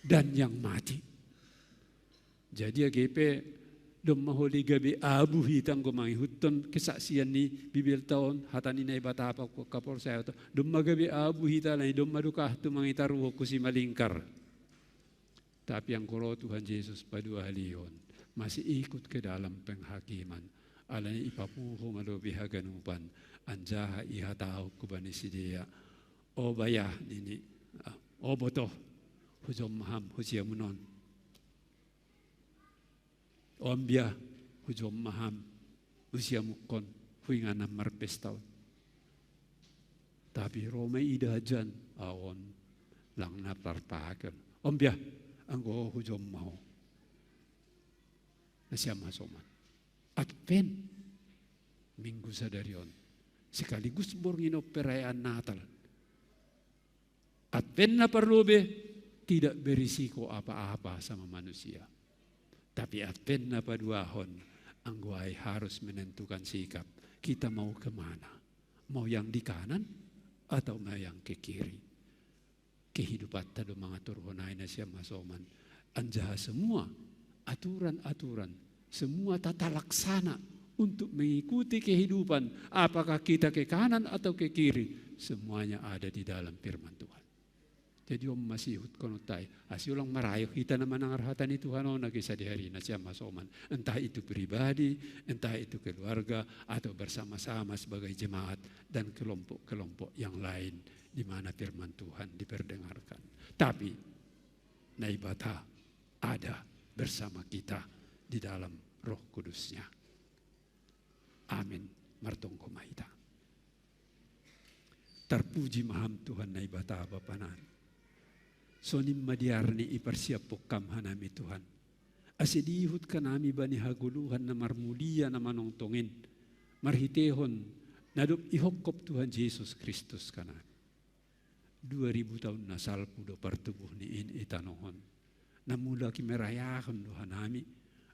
dan yang mati. Jadi age pe domma holi gabe abu hita anggo mangihuthon kesaksian ni Bibelta on, hata ni Naibata pakon haporsayaon, domma gabe abu hita alani domma dokah tu mangitaruhon hu simalingkar. Tapi anggo ro Tuhan Yesus paduahalihon, masih ikut ke dalam penghakiman. Alani ipapuho ma dope haganupan, anjaha ihatahon hubani sidea, o bayah nini, ah, o botoh, hujou ma ham, husiamun on. O ambia, hujou ma ham, husiamukkon, hu inganan marpesta on. Tapi ro ma ida jan, ahu on lang na tarpahaken. O ambia, anggo hujou ma ho. Nasiam hasoman. Advent, minggu sadari on. Sekaligus borngin on perayaan Natal. Advent na parlobei tidak berisiko apa-apa sama manusia. Tapi Advent na paduahon, anggo ai harus menentukan sikap. Kita mau kemana? Mau yang di kanan atau mau yang ke kiri? Kehidupanta do mangaturhon ai, nasiam hasoman. Anjaha semua aturan-aturan, semua tata laksana untuk mengikuti kehidupan, apakah kita ke kanan atau ke kiri, semuanya ada di dalam firman Tuhan. Jadi on ma siihutkononta i, asa ulang marayo hita na manangar hata ni Tuhan on age sadihari, nasiam hasoman. Entah itu pribadi, entah itu keluarga, atau bersama-sama sebagai jemaat dan kelompok-kelompok yang lain di mana firman Tuhan diperdengarkan. Tapi Naibata ada bersama kita di dalam Roh Kudus-Nya. Amin. Martonggo ma hita. Tarpuji ma Ham Tuhan Naibata Bapa nami. Songon i ma di ari ni i parsiaphon Ham hanami Tuhan, ase diihut hanami bani hagoluhan na marmulia na manongtong in, marhitehon na dob ihophop Tuhan Jesus Kristus hanami. Dua ribu taon na salpu do partubuh ni i i tanoh on. Na mulak i marayahon do hanami,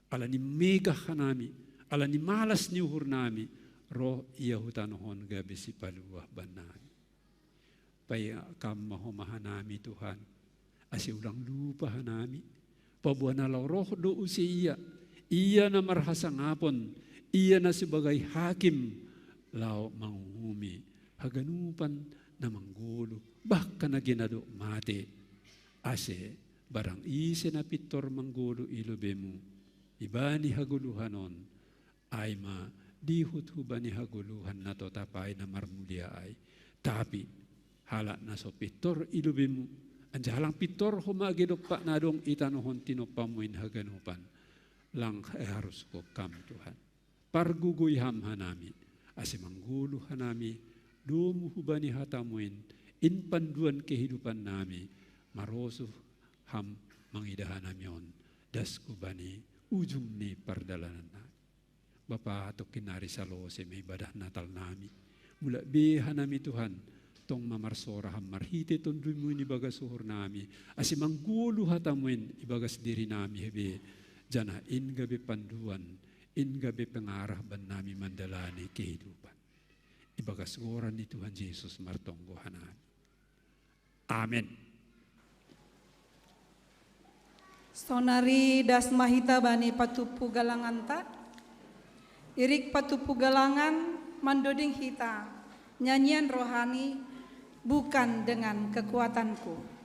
ala ni megah hanami, ala ni malas ni uhurnami, roh ia hu tanoh on gabe sipaluah bannami. Paihut Ham ma homa hanami Tuhan, ase ulang lupa hanami, paboa na laho roh do use ia, ia na marhasangapon, ia na sebagai hakim, laho manguhumi haganupan na manggoluh, bahkan age na dob mate. Ase barang ise na pintor manggoluh i lobeiMu, ibani hagoluhan on, ai ma diihut hubani hagoluhan na totap ai na marmulia ai. Tapi halak na so pintor i lobeiMu, Anjaha lang pintor homa age dompak na dong itanohon tinompamu in haganupan, lang iharus ho kam Tuhan. Pargogoi ham hanami, ase manggoluh hanami, domu hubani hatamu in, in panduan kehidupan nami, marosuh ham mangidah hanami on, das hubani ujung ni pardalanan nami. Bapa, tongkin nari salose ma ibadah Natal nami. Mulak be hanami Tuhan, tong mamarsora ham marhite tonduimu ini bagas uhur nami, ase manggoluh hatamu in ibagas diri nami hebe, janah in gabe panduan, in gabe pengarah bannami mandalani kehidupan. Ibagas goran ni Tuhan Jesus martonggo hanami. Amen. Sonari das ma hita bani patupu galanganta. Irik patupu galangan mandoding hita nyanyian rohani, bukan dengan kekuatanku.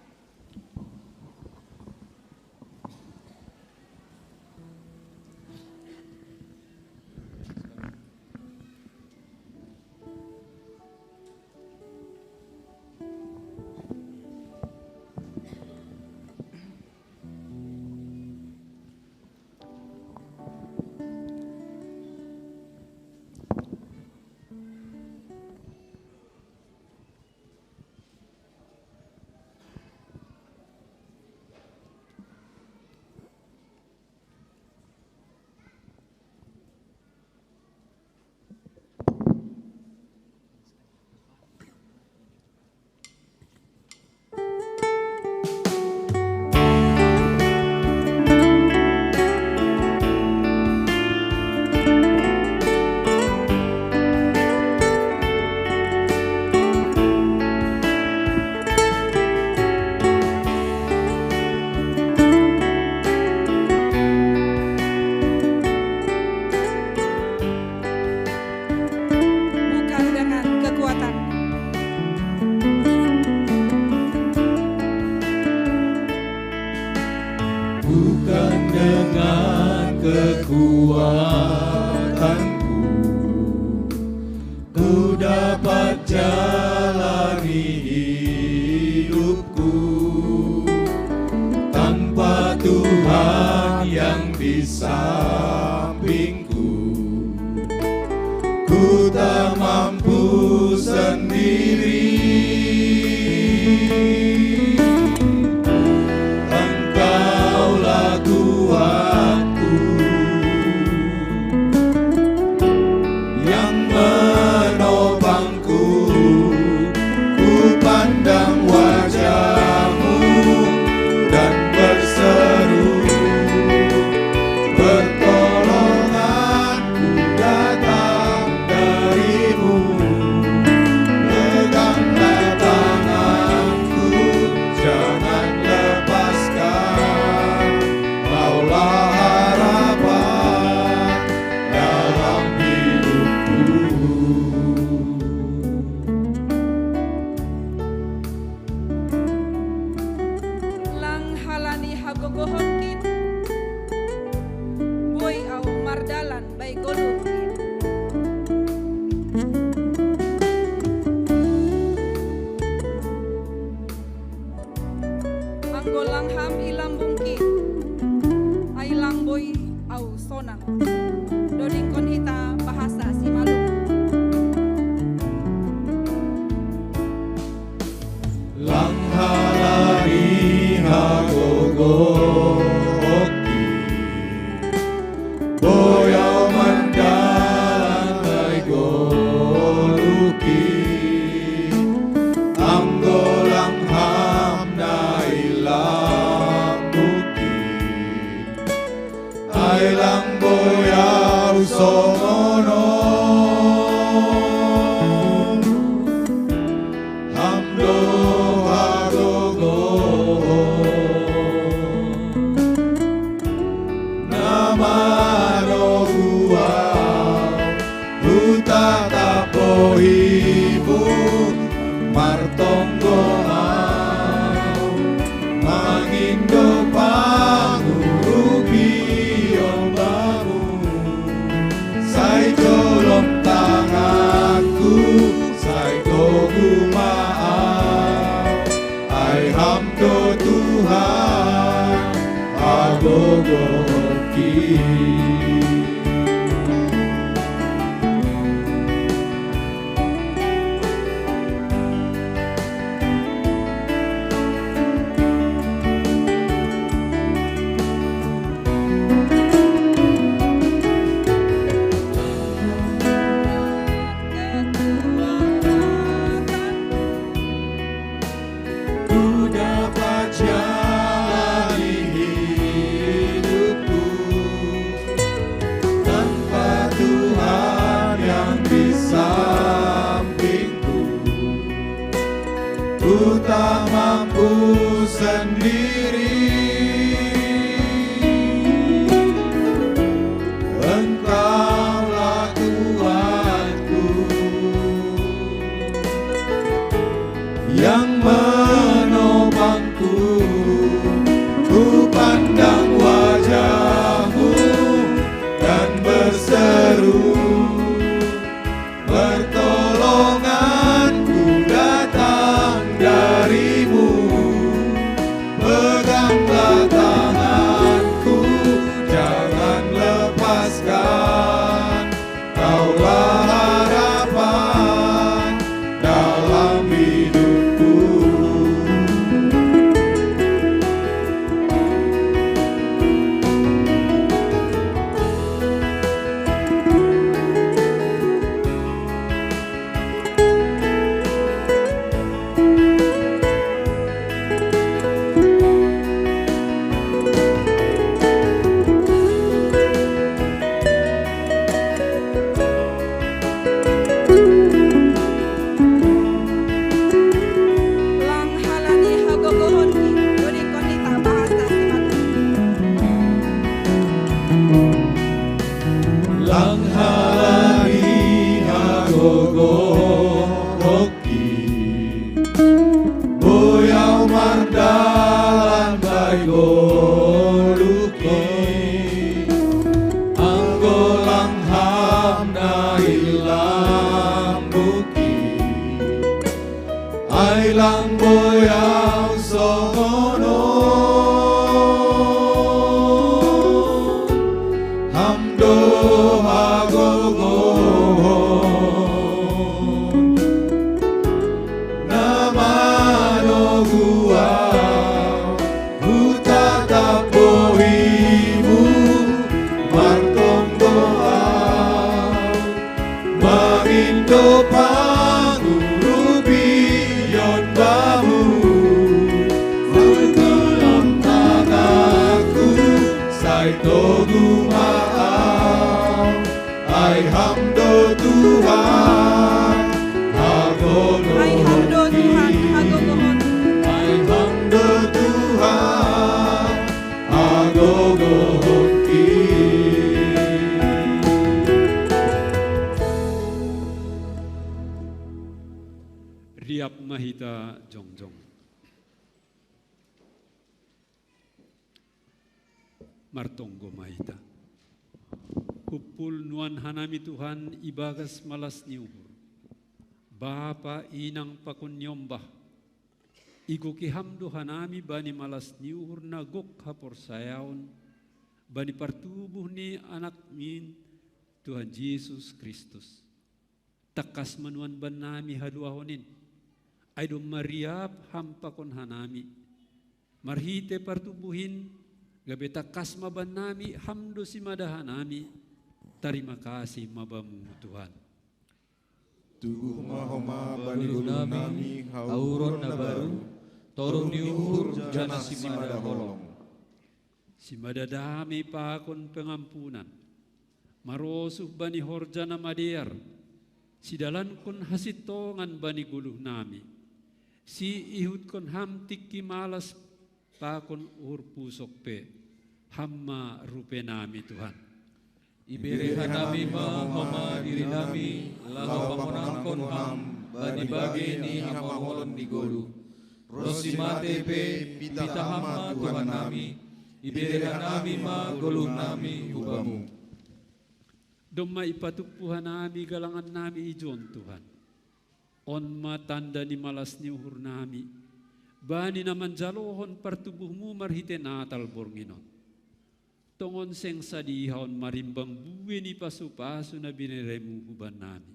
Bukan dengan kekuatan. Bukan dengan kekuatanku, ku dapat jalani hidupku tanpa Tuhan yang di sampingku. Ku tak mampu sendiri. Engkaulah kuatku yang menopangku. Ku pandang wajahmu dan berseru, pertolonganku datang darimu. Peganglah tanganku, jangan lepaskan. Kaulah harapan dalam hidupku. Lang halani hagogohonkin, boi ahu mardalan bai goluhkin. Anggo lang ham i lambungkin, ai lang boi ahu sonang. Dodingkon hita bahasa Simalungun. Lang halani hagogohonkin, boi ahu mardalan bai goluhkin. Anggo lang ham na i lambungkin, ai lang boi ahu songon on. Ham do hagogohon na manogu ahu, hutatap bohimu martonggo ahu, mangindo pangurupion bamu. Sai jolom tanganku, sai togu ma ahu, ai ham do gogohonki. Ku dapat jalani hidupku tanpa Tuhan yang di sampingku. Ku tak mampu sendiri. Engkaulah kuatku yang menopangku. Ku pandang wajahmu dan berseru, pertolonganku datang darimu. Peganglah tanganku, jangan lepaskan. Kaulah harapan dalam hidupku. Lang halani hagogohonki, dodikon hita bahasa Simatulid. Lang halani hagogohonki, boi ahu mardalan bai goluhki. Anggo lang ham na i lambungki, ai lang boi ahu songon on. Ham do hagogohon na manogu ahu, hutatap bohimu martonggo ahu. Mangindo pangurupion bamu, martolong tanganku, sai togu ma ahu. Ai ham do Tuhan, hagogohonki. Ai ham do Tuhan, hagogohonki. Ai ham do Tuhan, hagogohonki. Riap ma hita jongjong. Martonggo ma hita. Humpul nuan hanami Tuhan ibagas malas ni uhur. Bapa, inang pakon niombah, igoki ham do hanami bani malas ni uhur na gok haporsayaon, bani partubuh ni Anakmi Tuhan Jesus Kristus. Tangkas ma nuan bannami haluahon in, ai domma riap ham pakon hanami. Marhite partubuh in, gabe tangkas ma bannami ham do simada hanami. Tarima kasih ma Bamu Tuhan. Tubuh ma homa bani goluhnami hauhuron na baru, toruh ni uhur janah simada holong. Simada dame pakon pengampunan, marosuh bani horja na madear, sidalankon hasintongan bani goluhnami, siihutkon ham tingki malas pakon uhur pusok pe, ham ma rupenami Tuhan. Ibere hanami ma homa dirinami, laho pamonangkon ham bani bagei ni hamaolon ni goluh. Ronsi mate pe, pitah ham ma Tuhannami, ibere hanami ma goluhnami hu Bamu. Domma ipatumpu hanami galangannami ijon Tuhan. On ma tanda ni malas ni uhurnami, bani na manjalohon partubuhMu marhite Natal borngin on. Tongon seng sadihaon marimbang buin i pasu-pasu na bineremu huban nami.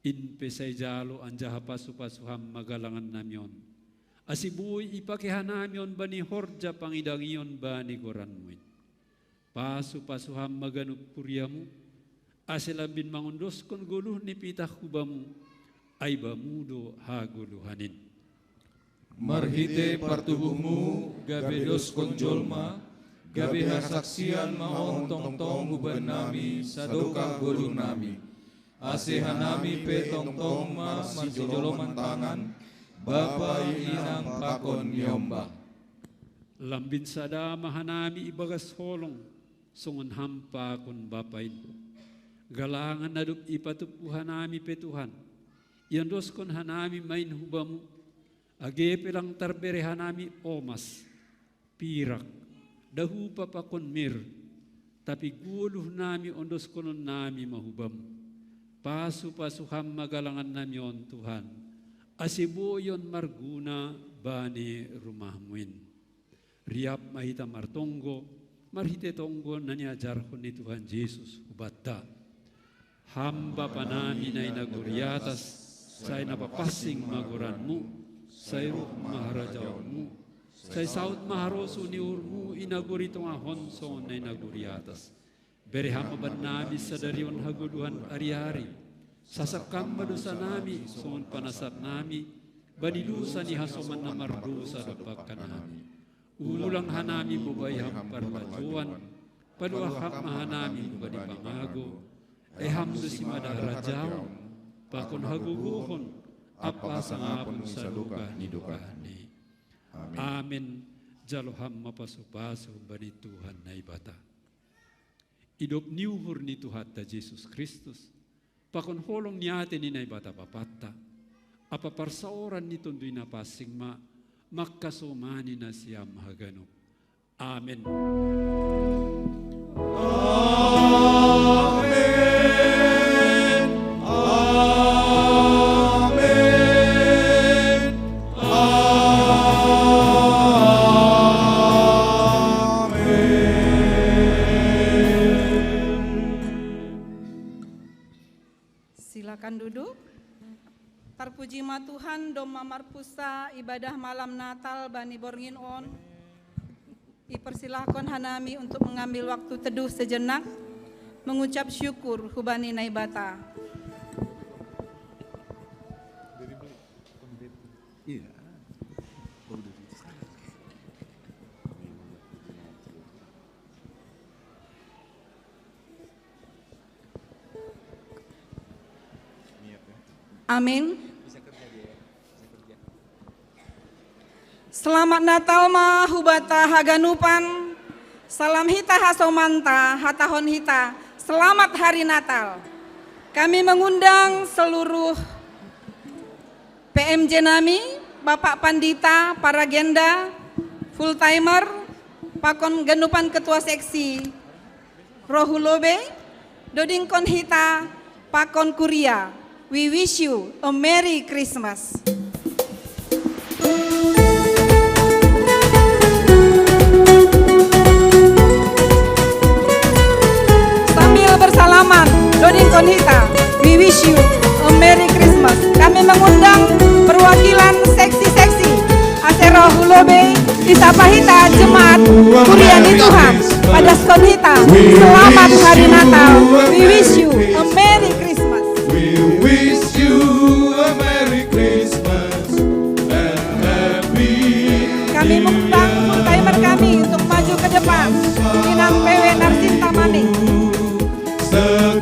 In pe sai jalo anjaha pasu-pasu ham ma galangan nami on. Ase boi ipake hanami on bani horja pangidangion bani goranmu in. Pasu-pasu ham ma ganup kuriamu, ase lambin mangondoskon goluh ni pitah hubamu, ai bamu do hagoluhan in. Marhite partubuhmu gabe doskon jolma, gabe hasaksian ma on tongtong huban nami sadokah goluh nami. Ase hanami pe tongtong ma marsijoloman tangan, Bapa, Inang pakon niombah. Lambin sada ma hanami ibagas holong, songon ham pakon Bapa in. Galangan na dob ipatumpu hanami pe Tuhan, iondoskon hanami ma in hubamu, age pe lang tarbere hanami omas, pirak, dahupa pakon mir, tapi goluh nami ondoskononnami ma hubamu. Pasu-pasu ham ma galangan nami on Tuhan, ase boi on marguna bani rumahmu in. Riap ma hita martonggo, marhite tonggo na niajarhon ni Tuhan Jesus hubanta. Ham Bapa nami na i nagori atas, sai na papansing ma goranmu, sai roh ma harajaonmu, sai saut ma harosuh ni uhurmu i nagori tongah on songon na i nagori atas. Bere ham ma bannami sadari on hagoluhan ari-ari. Sasap ham ma dosa nami songon panasap nami bani dosa ni hasoman na mardosa dompak hanami. Ulang hanami mamboban ham parlajouan, paluah ham ma hanami bani pangago, ai ham do simada harajaon, pakon hagogohon, ampa hasangapon sadokah ni dokahni. Amen. Jalo ham ma pasu-pasu bani Tuhan Naibata. Idop ni uhur ni Tuhanta Jesus Kristus, pakon holong ni ate ni Naibata Bapanta, ampa parsaoran ni Tonduy Napansing ma mangkasomani nasiam haganup. Amen. Amen. Amen. Amen. Silakan duduk. Tarpuji ma Tuhan, domma marpunsa ibadah malam Natal bani borngin on. Ipersilahkan hanami untuk mengambil waktu teduh sejenak, mengucap syukur hubani Naibata. Iya. Amin. Selamat Natal ma hubanta haganupan. Salam hita hasomanta, hatahon hita, selamat hari Natal. Kami mengundang seluruh P M J nami, Bapak Pandita, Paragenda, Full Timer, pakon ganupan ketua seksi, ro hu lobei, dodingkon hita pakon kuria. We wish you a Merry Christmas. Sambil bersalaman, dodingkon hita, we wish you a Merry Christmas. Kami mengundang perwakilan seksi-seksi, ase ro hu lobei, disapa hita jemaat kuria ni Tuhan. Padaskon hita, selamat hari Natal. We wish you a Merry Christmas. We wish you a Merry Christmas and Happy Kami mengundang New Year. Full Timer kami untuk maju ke depan. Inang P W Narsinta Manik. Sekarang